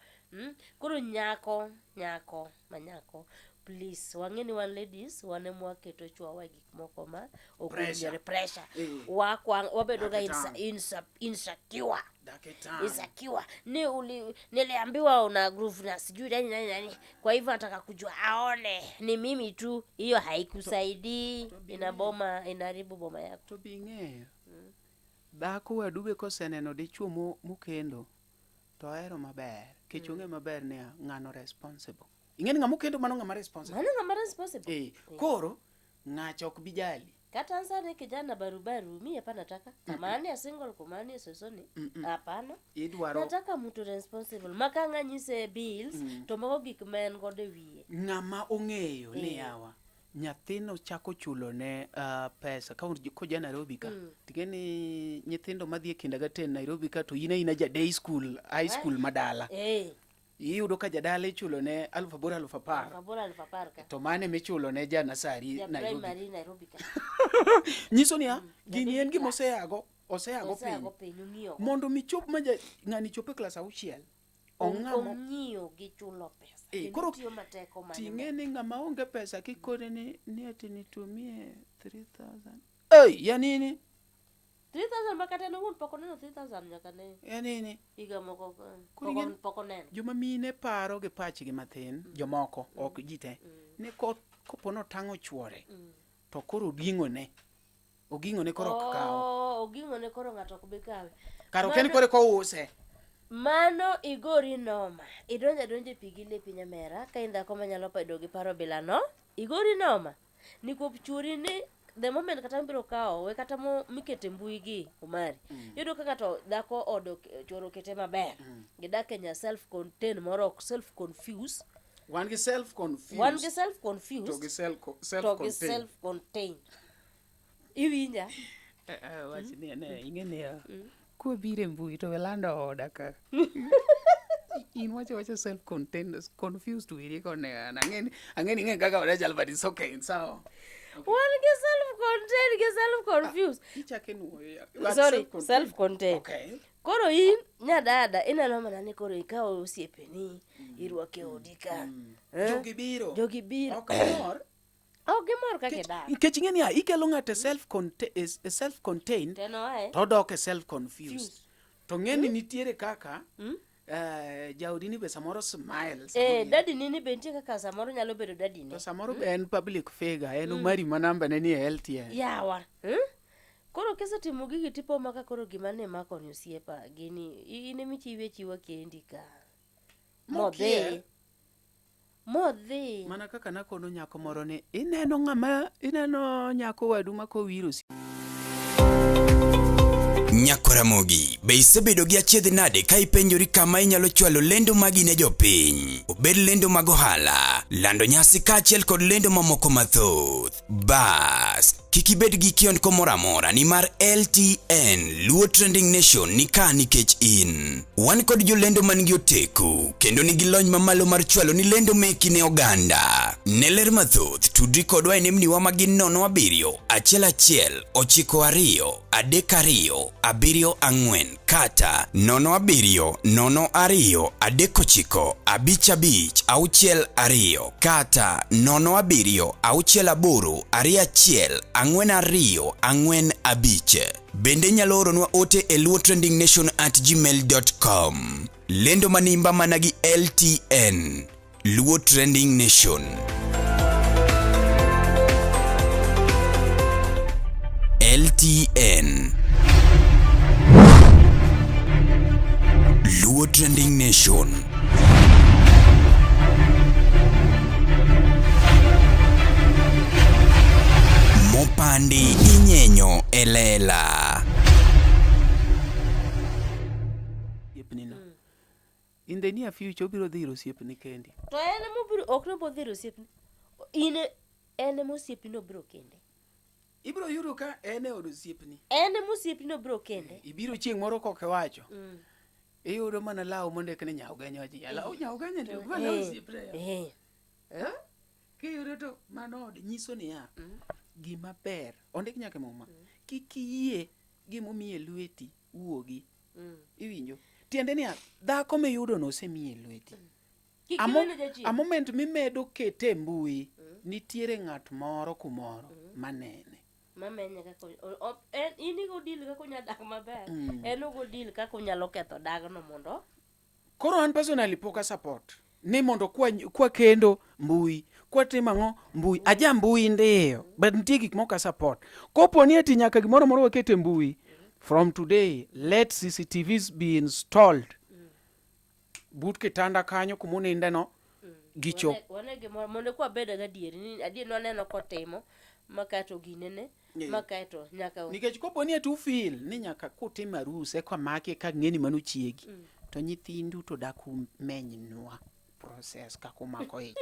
Koro nyako, nyako ma nyako please wang'e ni wan ladies wan ema waketo chwowa e gik moko ma ok Pressure. owinjore pressure Eh. Wakwang' wabedo ga Dak itang'. insecure Dak itang'. Insecure ni uli, niliambiwa una groove na sijui nani nani nani, kwa hivyo nataka kujua aone ni mimi tu. Hiyo haikusaidii, ina boma inaharibu boma yako. To be ing'eyo. Dhako wadu be koseneno dichuo mokendo to ohero maber. Kech ong'e maber niya ng'ano responsible. Ing'e ni ng'ama okendo mano ng'ama responsible. Mano ng'ama responsible. Eh, koro ng'acha ok bi jali. Kata ansane kijana barubaru mi hapana nataka kama ni single kama ni sosoni hapana. Idwaro Nataka mtu responsible maka ng'anyise bills to mago gik ma en godo e wiye. Ng'ama ong'eyo ni yawa nyathino chako chulo ne pesa ka koja Nairobi ka. Ting'e ni nyithindo madhi e kindergarten Nairobi ka to in aina ja day school, high school madala. Iyudo ka jadala ichulo ne 8000 10,000. 8000 10,000 ka. To mane michulo ne ja nasari Ja Nairobi. primary Nairobi ka. Nyiso niya, gini en gima oseago, oseago Oseago piny. piny, ong'iyo. Mondo mi chop ma ng'ani chop e klas 6. Ong'amo. Ong'iyo gi chulo pesa. Eh, Kendo koro tiyo matek omanyo ting'e ni ng'ama onge pesa kikone ni ati nitumie 3000. Ei, ya nini? 3000 ma kata en owuon pok oneno 3000 nyaka ne. Ya nini? Higa moko, Koro ing'e pok oneno. Joma mine paro gi pachgi mathin, jomoko, ok ji te. Ni kopo notang'o chuore, to koro oging'one. Oging'one koro ok kaw. Oh, oging'one koro ng'ato ok bi kawe. Kar ok en koro kouse. Mano igori noma. Idonjo adonja e pi gi lepi nyamera, ka in dhako manyalo bedo gi paro bila no, igori noma. Nikwop chuori ni the moment kata mibiro kawo, we kata mikete mbui gi Omari. Iyudo ka ng'ato dhako odo chuoro okete maber. Gidak e nya self contained moro ok self confused. Wan gi self confused. Wan gi self confused. To gi self To gi contained. self contained. Iwinja? Wach ni ne ing'e niya. Kwabiro e mbui to welando oda ka. In wacho wacho self contained confused wiri kone an. Ang'e ni ing'e kaka oda chal but it's okay. Sawa. Wan gi self contained gi self confused. Ichake nuoyo ya. Sorry, self contained. Okay. Koro in nyadada ineno mana ni koro ikawo osiepeni, irwake odi ka. Jogi biro. Jogi biro. Ok mor. Ok gimor kaka idak. Nikech ing'e niya, ikelo ng'ato e self contained, Teno ae. to odok e self confused. Fused. To ng'e ni nitiere kaka, jaodi ni be samoro smile. Samoro Daddy ni be nitie kaka samoro nyalo bedo daddy ne. To samoro be en public figure, en Omari ma namba ne ni e LTN. Yawa. Koro kisetimo gigi tipo maka koro gima ne mako ni osiepa, gini, in ema ichiwe achiwa kendi ka. Mokier. Modhi. Modhi. Mana kaka nakono nyako moro ni, ineno ng'ama, ineno nyako wadu ma kowiro si. Nyako Ramogi, be isebedo gi achiedh nade ka ipenjori kama inyalo chwalo lendo magi ne jopiny? Obed lendo mag ohala, lando nyasi kaachiel kod lendo mamoko mathoth. Bas, kik ibed gi kiondko moro amora nimar LTN Luo Trending Nation ni ka nikech in. Wan kod jolendo man gi oteku kendo nigi lony mamalo mar chwalo ni lendo meki ne oganda. Ne ler mathoth, tudri kodwa e nembniwa ma gin 0 7 1 1 9 2 3 2 7 4 kata 0 7 0 2 3 9 5 5 6 2 kata 0 7 6 8 2 1 4 2 4 5. Bende inyalo oronwa ote e luotrendingnation@gmail.com. Lendo manimba mana gi LTN. Luo Trending Nation. LTN. Luo Trending Nation. Mopandi inyenyo e lela. Osiepnino. In the near future obiro dhi ir osiepni kendi. To en ema obiro ok ni obiro dhi ir osiepni. In en ema osiepni no biro kende. Ibiro yudo ka en e od osiepni. En ema osiepni no biro kende. Ibiro chieng' moro kok iwacho. Iyudo mana law mondik ni Nyaugenya wacho, "Ya law Nyaugenya ni ma law osiepna ya." Eh? Kiyudo to mano od nyiso niya, gima ber, ondik nyaka e muma, kik iyie gimomiyi e lweti wuogi. Iwinjo? Tiende niya, dhako miyudono osemiyi e lweti. Kik Amo, iwene jachien. a moment mimedo kete e mbui, nitiere ng'at moro kumoro manene. Mamenye kaka o- o- en in igo deal kaka unya dak maber. En ogo deal kaka unyalo ketho dagno mondo Koro an personally pok a support ni mondo kwa, kwa kendo mbui kwa timo ang'o mbui aja mbui ndiyo but nitie gik moko a support kopo ni ati nyaka gimoro moro waket e mbui from today let CCTVs be installed but kitanda kanyo kuma uninde no gicho Wane- wane gimoro mondo kwabed gadieri ni adier nwaneno kotimo ma kaeto ginene ma kaeto nyaka nikech kopo ni ati ufil ni nyaka kutim arus eka maki eka ng'e ni mano chiegi to nyithindu to dak umenynwa process kaka umako ich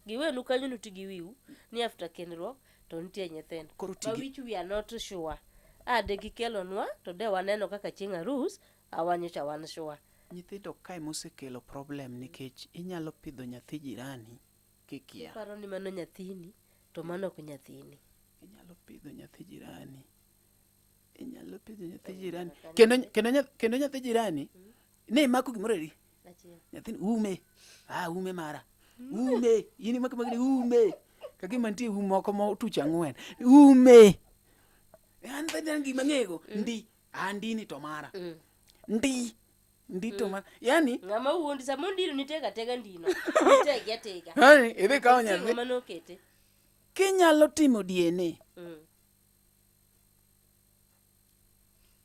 giwenu kanyo nuti gi wiu ni after kendruok to nitie nyithindo Koro ma tigi- which we are not sure a de gikelonwa to de waneno kaka chieng' arus awanyocha wan sure Nyithindo kae mosekelo problem nikech inyalo pidho nyathi jirani kikia. Iparo ni mano nyathini to mano ok nyathini. Inyalo pidho nyathi jirani. Inyalo pidho nyathi jirani. Kendo kendo kendo nyathi jirani ne imako gimoro adi? Achiel. Nyathini ume. Ah, ume mara. Ume. In imako magni ume. Kagima nitie um moko ma otuch ang'wen. Ume. An bende an gima ang'ego. Ndi. Ah, ndini to mara. Ndi. Ndi to mara. Yani, Ng'ama wuondi sama ondino nitega atega ndino. Nitegi atega. yani idhi kawo Nitie nyathi. ng'ama nokete. Kinyalo timo DNA.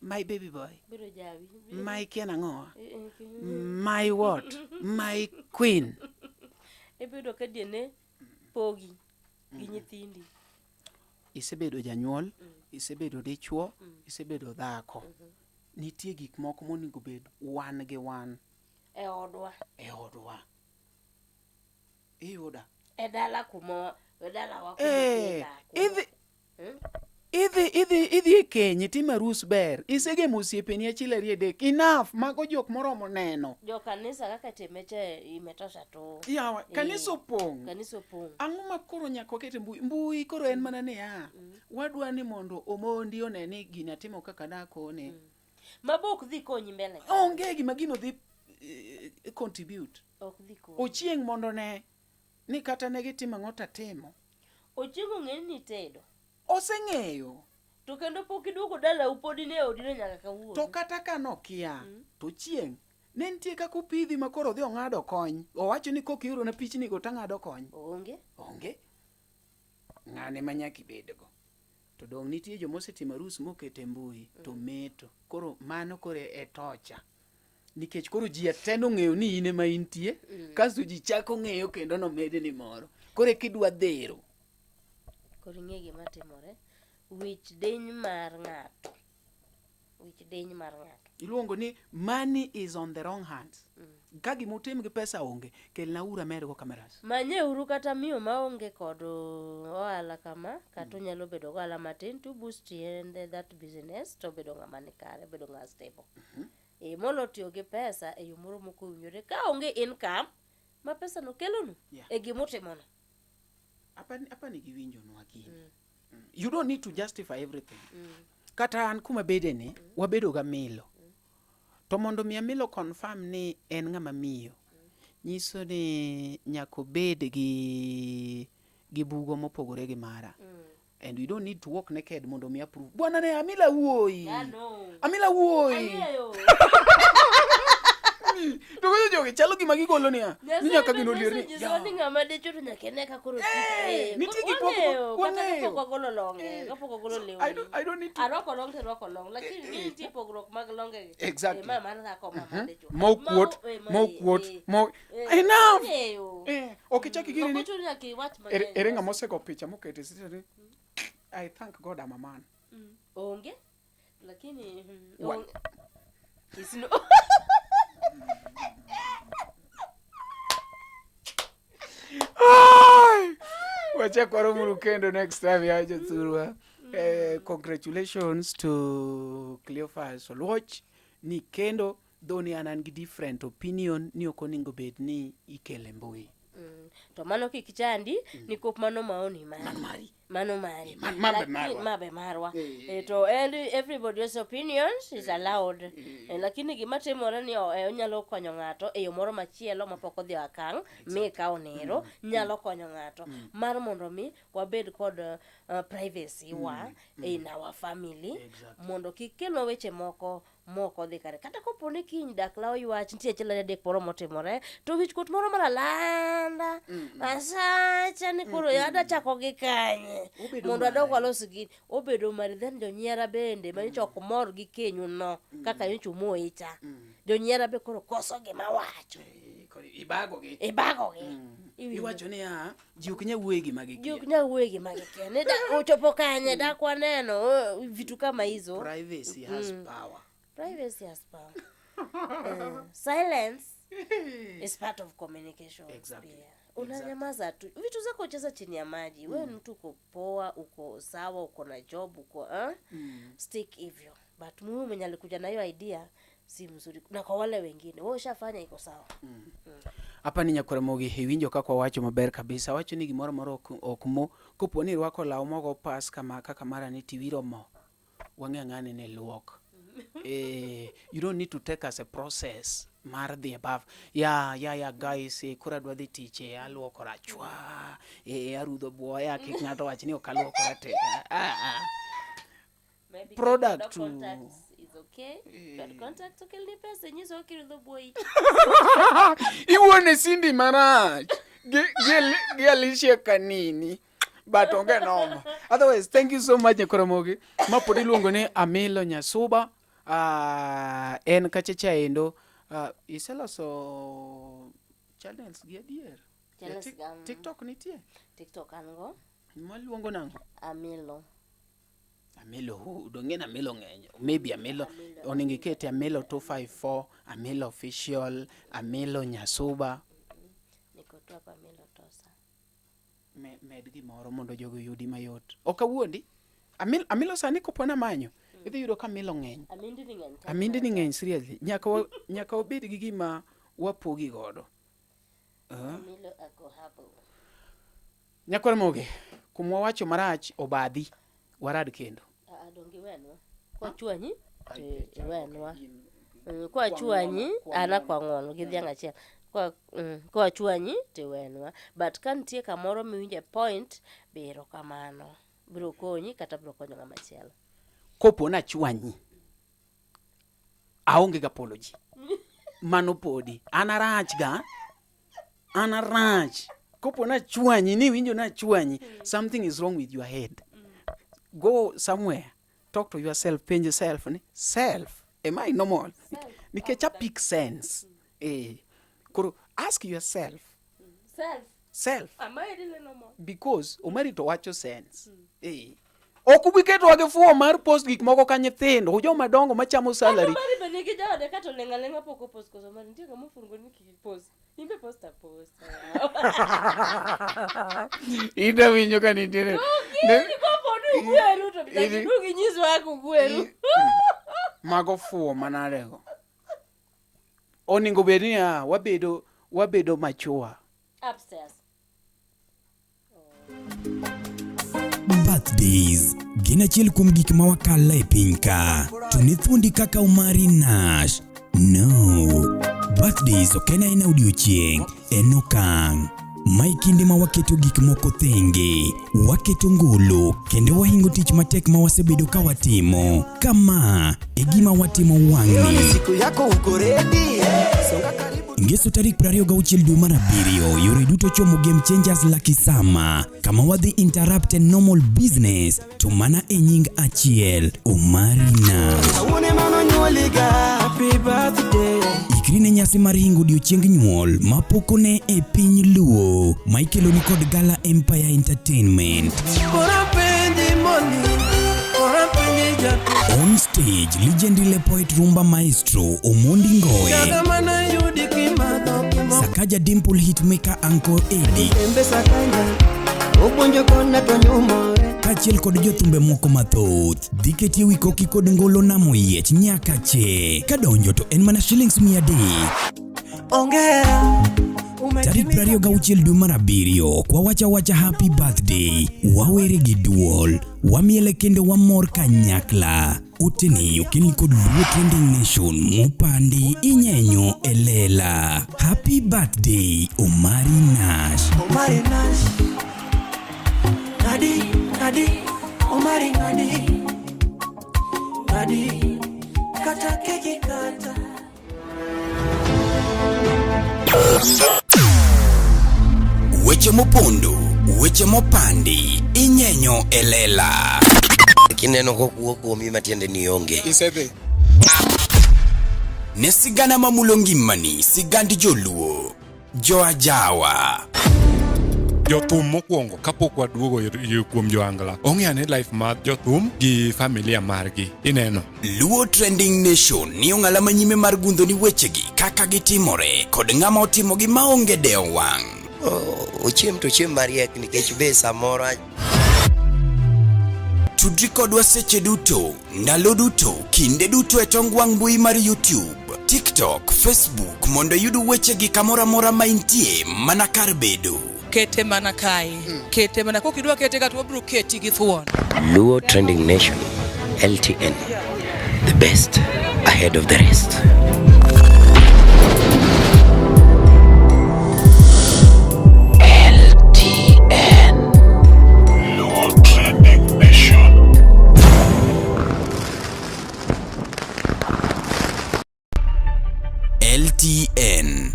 My baby boy. Biro jawi. My kian ang'owa. Eh, eh, My what? My queen. Ibiro yudo ka DNA pogi gi nyithindi. Isebedo janyuol, isebedo dichuo, isebedo dhako. Nitie gik moko monego bed wan gi wan E odwa. e odwa. Iyuda? E dala kuma e dalawa kuma Eh, nitie dak, kuma- idhi idhi idhi idhi e keny itimo arus ber isegemo osiepeni achiel ariyo adek enough mago jok moromo neno Jo kanisa kaka time cha imetosha tu. yawa Eh, kanisa opong' Kanisa opong'. ang'o ma koro nyaka waket e mbui mbui koro en mana niya wadwa ni mondo omondi one ni gini atimo kaka nakone Mabo ok dhi konyi mbele. onge gima gino dhi contribute Ok dhi konyi. ochieng' mondo ne ni kata ne gitimo ang'o tatimo Ochieng' ong'e ni nitedo. Oseng'eyo. To kendo pok iduogo dalau pod in e odino nyaka kawuono. To kata ka nokia, to chieng' ne nitie kaka opidhi ma koro odhi ong'ado kony. Owacho ni kok iorona pichni go tang'ado kony. Onge. Onge. Ng'ane ma nyaka ibedgo. To dong' nitie joma osetimo arus moketo e mbui to meto. Koro mano koro e tocha. Nikech koro ji te nong'eyo ni in ema intie, kasto ji chako ng'eyo kendo nomedni moro. Koro eka idwa dhero. Koro ing'e gima timore. Wich diny mar ng'ato. Wich diny mar ng'ato. Iluongo ni money is on the wrong hands. Ka gima utim gi pesa onge, kelna uru amedgo cameras. Manyeuru kata miyo maonge kod ohala kama, kata onyalo bedo go ohala matin to boost in that business to obedo ng'ama ni kare, obedo ng'ama stable. E, molo tiyo gi pesa e yo moro mok owinjore ka onge income ma pesa no kelonu Yeah. e gimutimono. Apani giwinjonwa gini. You don't need to justify everything. Kata an kuma bede ni, wabedo ga milo. To mondo mi amilo confirm ni en ng'ama miyo, nyiso ni nyaka obed gi gi bugo mopogore gi mara. And we don't need to walk naked mondo mi approve. Bwana ne Amila wuoyi. I know. Amila wuoyi. Ang'eyo. To koro jogi chalo gima gigolo niya. Ni nyaka gino olier ni. Nyasaye ni ng'ama dichwo to nyaka ine ka koro Eh, nitie gik moko wang'eyo kata wang'eyo. kapok wagolo longe kapok wagolo lewni I don't, I don't need to arwako long to irwako long lakini ni nitie pogruok mag longegi Exactly. Eh, ma mar dhako ma mar dichwo Mokuot, Ma- eh, ma- mokuot, eh, mo eh, enough. wang'eyo. Eh, ok ichak igine Ok ni ochuno nyaka iwach ere mang'eny ere ng'ama osego picha mokete sitani. I thank God I'm a man. Onge lakini Wa- onge. Isino- Ai! Wachak waromuru kendo next time ya jothurwa. Eh, congratulations to Cleophas Oluoch ni kendo dho ni an an gi different opinion ni ok onego bed ni ikele mbui. To mano kik chandi nikop mano maoni mari mano mari Ma be Lakini- marwa. ma be marwa Eh, to and everybody's opinions is allowed. Eh, lakini gima timore ni o- eh, onyalo konyo ng'ato e yo moro machielo mapok odhi okang' mi ikawo nero nyalo konyo ng'ato mar mondo mi wabed kod privacy wa in our family mondo kik kelwa weche moko mok odhi kare kata kopo ni kiny dak lawo ywach nitie achiel ariyo adek moro motimore to wich kuot moro mar alanda asacha ni koro ada chako gi kanye Obedo mondo adog walos gini obedo mari then jonyiera bende manyicha ok mor gi kenyu no kaka nyocha umoyi cha jonyiera be koro koso gima wacho Ibago gi. ibagogi Iwinjo? Iwacho niya, ji ok nyal wuoye gima ji gikia. ok nyal wuoye gima gikia ni da ochopo kanye dak waneno vitu kama hizo. Privacy has power. Privacy has power. Silence is part of communication. Exactly. Pia. Unanyamaza tu vitu zako ucheza chini ya maji. Wewe ni mtu uko poa, uko sawa, uko na job, uko eh? Stick hivyo. But muhimu mwenye alikuja na hiyo idea si mzuri, na kwa wale wengine wewe ushafanya iko sawa. Apa ni nyakwaramogi iwinjo kaka wawacho maber kabisa. Awacho ni gimoro moro ok, ok mo. Kopo ni irwako law mogo pas kama kaka mara ni tiwiro mo. Wang'e ang'ane ni luok. You don't need to take us a process mar dhi above. Ya guys, koro adwa dhi tich, aluokora chwa. Arudho buoya kik ng'ato wach ni ok aluokora te. Ah, ah. Maybe Product kaka to- contacts is okay. But contacts okelni pesa nyiso kirudho buoyi. Iwuone Cindy marach gi Alicia Kanini but onge noma. Otherwise, thank you so much Nyakoromogi. Ma pod iluongo ni Amilo Nyasuba. En kacha chaendo iseloso channels gi adier? Channels ga, TikTok nitie? TikTok an go. Maluongo nang'o? Amilo. Amilo who? Dong'e na Amilo ng'eny. Maybe Amilo. Onego ikete Amilo 254, Amilo official, Amilo Nyasuba. Niko tu hapa Amilo Tosa. Med gimoro mondo jogo oyudi mayot. Ok awuondi. Amilo sani kopo namanyo, idhi yudo ka Amilo ng'eny. Amindi ni ng'eny. Amindi ni ng'eny seriously. Nyaka wabed gi gima wapogi godo. Amilo ako hapo. Nyakwar Moge, kumwa wacho marach obadhi, warad kendo. Dongi wenwa. Kwa chwanyi, to iwenwa. Kwa chwanyi, ana kwa ng'uono gi dhiang' achiel. Kwa chwanyi to iwenwa. But ka nitie kamoro miwinje point, be erokamano. Biro konyi kata biro konyo ng'ama chielo. Kopo nachwanyi, aonge ga apology. Mano podi. An arach ga. An arach. Kopo nachwanyi, ni winjo nachwanyi, something is wrong with your head. Go somewhere. Talk to yourself, penj yourself ni self, am I normal? Nikech a pick sense. Koro ask yourself. Self. Self. Am I really normal? Because Omari to wacho sense. Ok ubi ketwa gi fuwo mar post gik moko ka nyithindo, joma dongo machamo salary. Omari be nigi jaode kato leng' aleng'a pok opost, koso Omari nitie ng'ama ofungo ni kik post. In be post aposta. In awinjo ka nitiere. Kiny kopo ni ugweru to nyaka iduog inyiswa kaka ugweru. Mago fuwo manadego. Onego bed niya, wabedo mature. Upstairs. Birthdays gin achiel kuom gik ma wakalo e piny ka. To ne thuondi kaka Omari Nash. No. Birthdays ok en aena odiochieng', en okang'. Mae kinde ma waketo gik moko thenge, waketo ngolo kendo wahingo tich matek ma wasebedo ka watimo. Kama e gima watimo wang'ni. Siku yako uko ready. Songa karibu. Ngeso tarik 26 dwe mar abiriyo, yore duto chomo Game Changers Lucky Summer, kama wadhi interrupt a normal business to mana e nying achiel, Omari Nash. Awuone mano nyuoliga. Happy birthday. Ikri ne nyasi mar hingo odiochieng nyuol ma pok one e piny Luo ma ikeloni kod Gala Empire Entertainment. Kora pendi moni. Kora pendi jaku. On stage, legendary poet rumba maestro Omondi Ngoe, Kata mana yudi kimadho kimo. Sakaja Dimple hitmaker Uncle Eddie Embe sakanya. Obwonjo kona to nyumore. kaachiel kod jothumbe moko mathoth. Dhi ketie wi koki kod ngolo namo yiech nyaka che. Kadonjo to en mana shillings 300. Ongera. Tarik 26 dwe mar abiriyo kwa wacha wacha happy birthday wawere gi duol wamiele kendo wamor kanyakla uteni okelni kod Luo Trending Nation mopandi inyenyo e lela happy birthday Omari Nash Omari Nash. Ngadi, ngadi, Omari ngadi. Ngadi, kata keki kata. Weche mopondo, weche mopandi, inyenyo e lela. Kineno kokuo kuomi matiende ni onge. Isedhi. Ne sigana mamulo ngimani, sigand joluo, joajawa. Jothum mokwongo kapok waduogo kuom joangla ong'e ane life mar jothum gi familia margi ineno. Luo Trending Nation ni ong'ala manyime mar gundho ni wechegi kaka gitimore kod ng'ama otimogi maonge dewo wang'. Ochiem to ochiem mariek nikech be samoro Tudri kodwa seche duto, ndalo duto, kinde duto e tong wang' mbui mar YouTube, TikTok, Facebook mondo iyud wechegi kamoro amora ma intie mana kar bedo. Kete mana kae. Kete mana kokidwa kete ka to wabiro keti gi thuon. Luo Trending Nation, LTN, the best ahead of the rest. LTN. Luo Trending Nation. LTN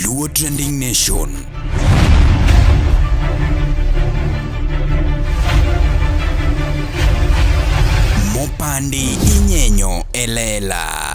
Luo Trending Nation. Mopandi inyenyo e lela.